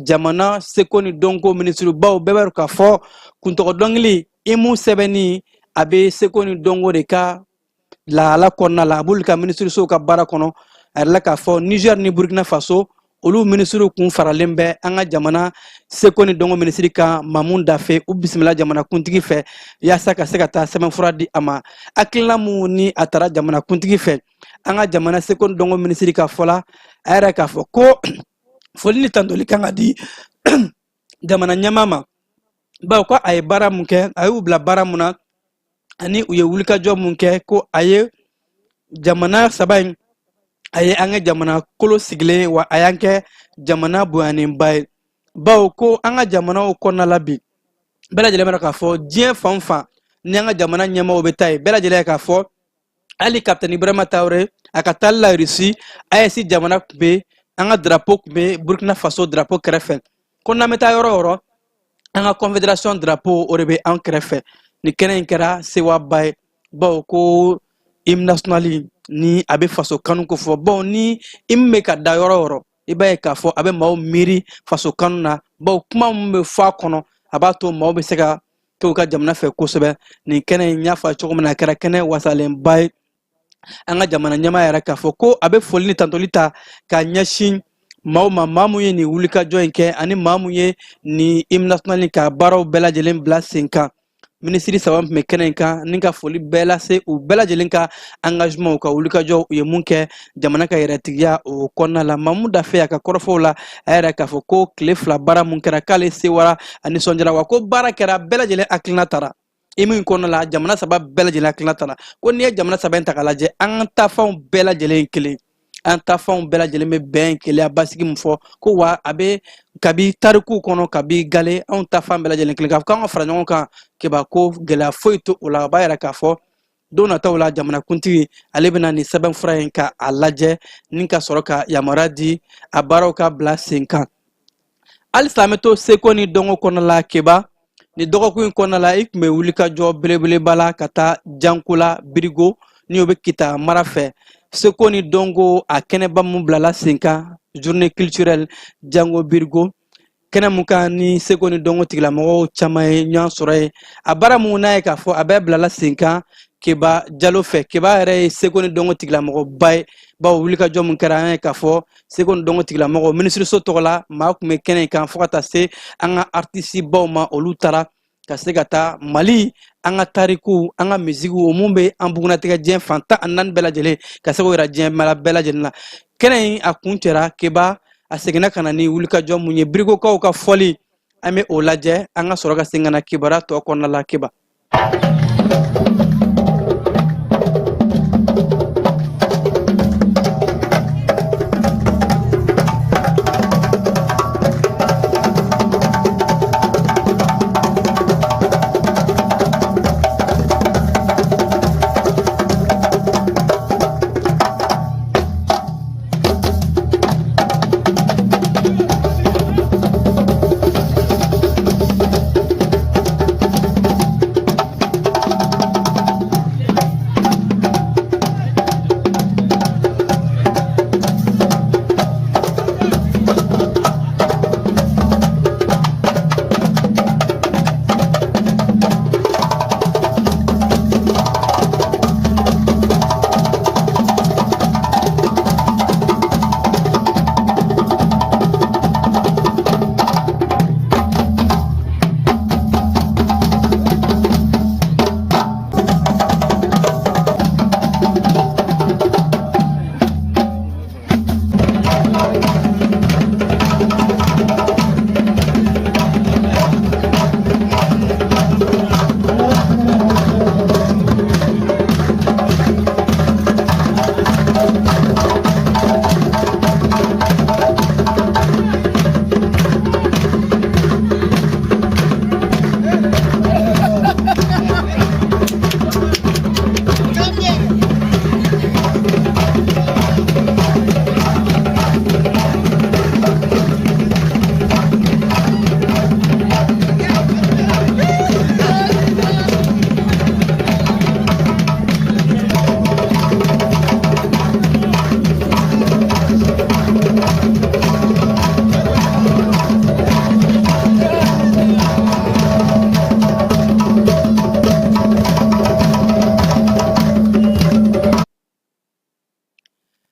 jamana seko ni dɔnko minisiribaw bɛɛ b'a dɔn k'a fɔ kuntɔgɔ dɔnkili hymne sɛbɛnni, a bɛ seko ni dɔnko de ka lahala kɔnɔna la, a b'olu ka minisirisow ka baara kɔnɔ. A yirala k'a fɔ Niger ni Burkina Faso, olu minisiriw kun faralen bɛ an ka jamana seko ni dɔnko minisiri kan, Mamu Dafe. U bisimila jamanakuntigi fɛ yaasa ka se ka taa sɛbɛnfura di a ma. Hakilina mun ni a taara jamanakuntigi fɛ, an ka jamana seko ni dɔnko minisiri ka fɔ la, a yɛrɛ k'a fɔ ko foli ni tantoli kan ka di jamana ɲɛmaa ma, bawo ko a ye baara mun kɛ, a y'u bila baara mun na, ani u ye wulikajɔ mun kɛ, ko a ye jamana saba in, a ye an ka jamana kolo sigilen, wa a y'an kɛ jamana bonyanenba ye, bawo ko an ka jamanaw kɔnɔna la bi, bɛɛ lajɛlen b'a dɔn k'a fɔ diɲɛ fan o fan ni an ka jamana ɲɛmaaw bɛ taa yen, bɛɛ lajɛlen k'a fɔ hali kapitɛni Ibrahima Traoré a ka taali la Russie, AES jamana tun bɛ, an ka drapeau tun bɛ Burkina Faso drapeau kɛrɛfɛ, ko n'an bɛ taa yɔrɔ o yɔrɔ, an ka confédération drapeau o de bɛ an kɛrɛfɛ. Nin kɛnɛ in kɛra sewaba ye, bawo ko hymne national ni a bɛ faso kanu ko fɔ, bawo ni hymne bɛ ka da yɔrɔ o yɔrɔ, i b'a ye k'a fɔ a bɛ maaw miiri faso kanu na, bawo kuma min bɛ fɔ a kɔnɔ, a b'a to maaw bɛ se ka kɛ u ka jamana fɛ kosɛbɛ. Nin kɛnɛ in, n y'a fɔ cogo min na, a kɛra kɛnɛ wasalenba ye. An ka jamana ɲɛmaa yɛrɛ k'a fɔ ko a bɛ foli ni tantoli ta ka ɲɛsin maaw ma, maa mun ye nin wulikajɔ in kɛ, ani maa mun ye nin hymne national ka baaraw bɛɛ lajɛlen bila sen kan. Minisiri saba tun bɛ kɛnɛ in kan, ni ka foli bɛɛ lase u bɛɛ lajɛlen ka engagement, u ka wulikajɔ, u ye mun kɛ jamana ka yɛrɛtigiya o kɔnɔna la. Mamu Dafe, a ka kɔrɔfɔw la, a yɛrɛ k'a fɔ ko tile 2 baara mun kɛra, k'ale sewara, a nisɔndiyara, wa ko baara kɛra, bɛɛ lajɛlen hakilina tara hymne in kɔnɔna la, jamana saba bɛɛ lajɛlen hakilina tara. Ko n'i ye jamana saba in ta k'a lajɛ, an ka taafanw bɛɛ lajɛlen ye kelen, an taafanw bɛɛ lajɛlen bɛ bɛn, kelenya, basigi min fɔ, ko wa a bɛ kabi tarikuw kɔnɔ, kabi gale, anw taafan bɛɛ lajɛlen kelen, k'a fɔ k'an ka fara ɲɔgɔn kan keba, ko gɛlɛya foyi tɛ o la. A b'a yira k'a fɔ don nataw la, jamanakuntigi ale bɛna nin sɛbɛnfura in ka a lajɛ, ni ka sɔrɔ ka yamaruya di a baaraw ka bila sen kan. Halisa an bɛ to seko ni dɔnko kɔnɔna la. Keba, ni dɔgɔkun in kɔnɔna la, i tun bɛ wulikajɔ belebeleba la ka taa Jankola Birigo, ni o bɛ Kita mara fɛ, seko ni dɔnko a kɛnɛba mun bilala sen kan, journée culturelle Jango Birigo, kɛnɛ mun kan ni seko ni dɔnko tigilamɔgɔw caman ye ɲɔgɔn sɔrɔ yen. A baara mun n'a ye k'a fɔ a bɛɛ bilala sen kan Keba Jalo fɛ. Keba yɛrɛ ye seko ni dɔnko tigilamɔgɔba ye, bawo wulikajɔ mun kɛra, an ye k'a fɔ seko ni dɔnko tigilamɔgɔ minisiriso tɔgɔ la, maa tun bɛ kɛnɛ in kan, fo ka taa se an ka artisi baw ma, olu taara Ka se ka taa Mali, an ka tariku, an ka misikiw, o mun bɛ an bugunnatigɛ diɲɛ fan 14 bɛɛ lajɛlen, ka se k'o yira diɲɛ mala bɛɛ lajɛlen na. Kɛnɛ in a kuncɛra. Keba, a seginna ka na ni wulikajɔ mun ye, Birigokaw ka fɔli, an bɛ o lajɛ, an ka sɔrɔ ka segin ka na kibaruya tɔ kɔnɔna la. Keba.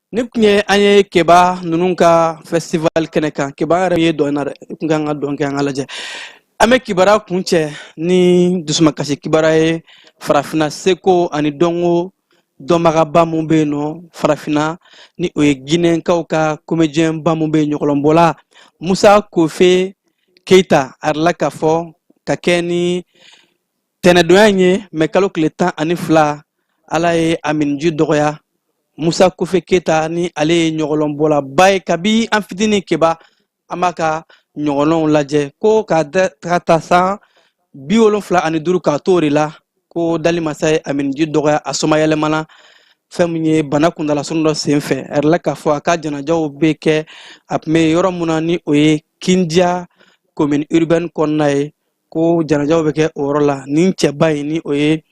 Nin tun ye an ye Keba ninnu ka festival kɛnɛ kan. Keba yɛrɛ ye dɔn na dɛ, i tun kan ka dɔn kɛ. An ka lajɛ, an bɛ kibaruya kuncɛ ni dusumakasi kibaruya ye. Farafinna seko ani dɔnko dɔnbagaba mun bɛ yen nɔ farafinna, ni o ye Ginɛkaw ka comédien ba mun bɛ yen, ɲɔgɔlɔnbɔla Musa Kofe Keyita, a yirala k'a fɔ ka kɛ ni tɛnɛdonya in ye, mɛ kalo tile 12, Ala ye a miniji dɔgɔya. Musa Kofe Keyita, ni ale ye ɲɔgɔlɔnbɔlaba ye kabi an fitinin, Keba, an b'a ka ɲɔgɔlɔnw lajɛ, ko ka ta san 75 k'a t'o de la, ko dali masa ye a miniji dɔgɔya, a somayɛlɛmana fɛn min ye bana kuntalasurun dɔ sen fɛ. A yirala k'a fɔ a ka janajaw bɛ kɛ a tun bɛ yɔrɔ mun na, ni o ye Kindiya commune urbaine kɔnɔna ye, ko janajaw bɛ kɛ o yɔrɔ la. Nin cɛba in, ni o ye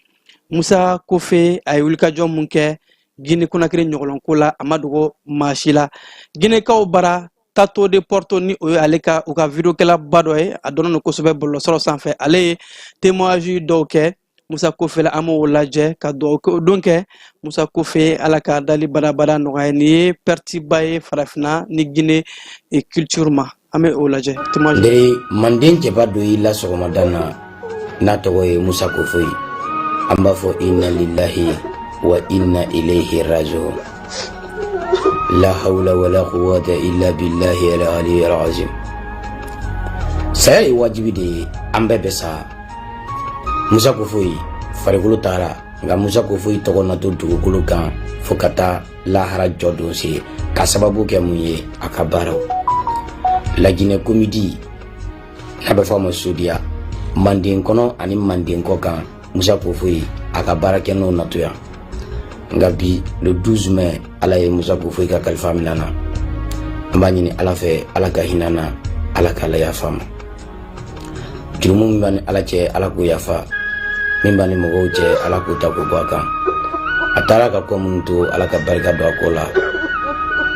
Musa Kofe, a ye wulikajɔ mun kɛ Gine Konakiri ɲɔgɔlɔnko la, a ma dogo maa si la Ginekaw bara. Tato de Porto, ni o ye ale ka u ka videokɛlaba dɔ ye, a dɔnnen don kosɛbɛ bɔlɔlɔsɔrɔ sanfɛ, ale ye témoignage dɔw kɛ Musa Kofe la. An b'o lajɛ ka dugawu don kɛ Musa Kofe, Ala ka dali badabada nɔgɔya. Nin ye perte ba ye farafinna ni Gine culture ma. An bɛ o lajɛ. Ndere, manden cɛba dɔ y'i la sɔgɔmada na, n'a tɔgɔ ye Musa Kofe ye. An b'a fɔ inna lillahi wa inna ilayhi rajiun, la hawla wala quwwata illa billahi al ali al azim. Saya ye wajibi de ye, an bɛɛ bɛ sa. Musa Kofoyi farikolo taara, nka Musa Kofoyi tɔgɔ na to dugukolo kan fo ka taa lahara jɔ don se, ka sababu kɛ mun ye? A ka baaraw. Lajinɛ komidi n'a bɛ fɔ a ma Sodiya, manden kɔnɔ ani manden kɔ kan, Musa Kofoyi a ka baarakɛ n'o na to yan. Nka bi, le 12 mai, Ala ye Musa Kofoyi ka kalifa minɛ na. An b'a ɲini Ala fɛ, Ala ka hinɛ na, Ala ka ala yafa ma. Jurumu min b'a ni Ala cɛ, Ala k'o yafa. Min b'a ni mɔgɔw cɛ, Ala k'o ta k'o bɔ a kan. A taara ka ko minnu to, Ala ka barika don a ko la.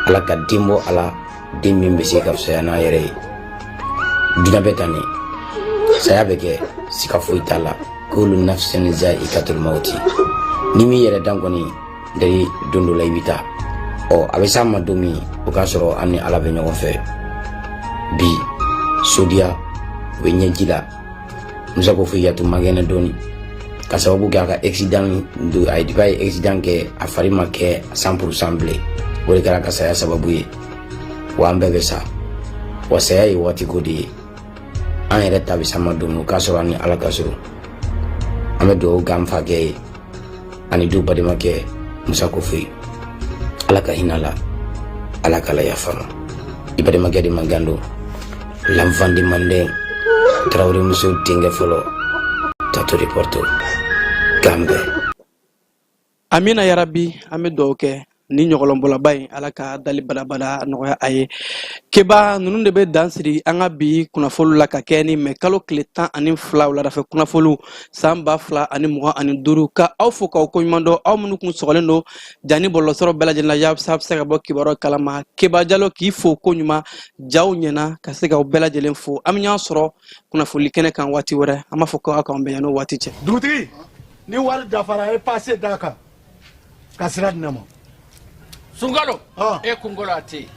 Ala ka den bɔ a la, den min bɛ se ka fisaya n'a yɛrɛ ye. Dunya bɛ tan ne, saya bɛ kɛ, siga foyi t'a la. Kulu nafsin za'ikatul mauti. Ni m'i yɛrɛ dan kɔni dari, don dɔ la i bɛ taa. Ɔ, a bɛ s'an ma don min, o k'a sɔrɔ an ni Ala bɛ ɲɔgɔn fɛ. Bi Sodiya, u bɛ ɲɛji la. Musa Kofoyi a tun man kɛnɛ dɔɔni ka sababu kɛ a ka accident don a ye depuis a ye accident kɛ a fari ma kɛ 100 pour cent bilen o de kɛra a ka saya sababu ye wa an bɛɛ bɛ sa wa saya ye waati ko de ye an yɛrɛ ta bɛ s'an ma don min k'a sɔrɔ an ni ala ka surun an bɛ dugawu k'an fakɛ ye ani du badenmakɛ musa kofoyi ala ka hinɛ la ala k'a la yafa ma i badenmakɛ de mankan don l'enfant de manden tarawele muso denkɛ fɔlɔ tato de porto k'an bɛn Amina yarabi an bɛ dugawu kɛ ni ɲɔgɔlɔnbɔlaba in ala ka dali badabada nɔgɔya a ye keba ninnu de bɛ dan siri an ka bi kunnafoliw la ka kɛ ni mɛ kalo tile 12 wuladafɛ kunnafoliw san 2025 ka aw fo k'aw koɲuman dɔn aw minnu kun sɔgɔlen don jani bɔlɔlɔsɔrɔ bɛɛ lajɛlen la yaasa bɛ se ka bɔ kibaruyaw kalama keba jalo k'i fo koɲuman jaw ɲɛna ka se k'aw bɛɛ lajɛlen fo an bɛ ɲɔgɔn sɔrɔ kunnafoli kɛnɛ kan waati wɛrɛ an b'a fɔ ko aw k'an bɛn yan'o waati cɛ dugutigi ni wari dafara a ye pase d'a kan ka sira di ne ma sunkalo e kunkolo a tɛ yen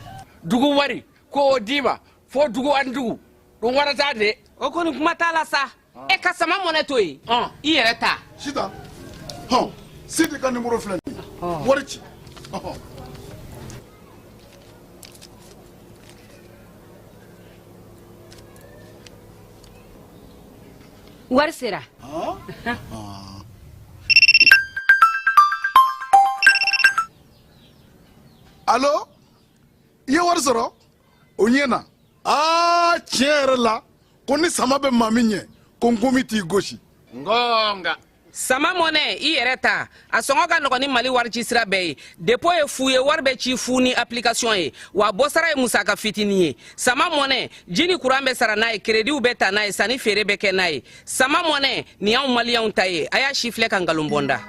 dugu wari ko o d'i ma fo dugu ani dugu dun wara t'a de o kɔni kuma t'a la sa e ka sama mɔnɛ to yen i yɛrɛ ta sitan hɔn sidi ka nimoro filɛ nin ye wari ci ɔhɔn. Wari sera. Alo i ye wari sɔrɔ o ɲɛna aa tiɲɛ yɛrɛ la ko ni sama bɛ maa min ɲɛ ko nkomi t'i gosi ngonga Sama mɔnɛ i yɛrɛ ta a sɔngɔ ka nɔgɔn ni mali wari ci sira bɛɛ ye dépôt ye fu ye wari bɛ ci fu ni application ye wa bɔsara ye musaka fitinin ye sama mɔnɛ ji ni kuran bɛ sara n'a ye kerediw bɛ ta n'a ye sanni feere bɛ kɛ n'a ye sama mɔnɛ nin y'anw maliyɛnw ta ye a y'a sifilɛ ka nkalon bɔ n da.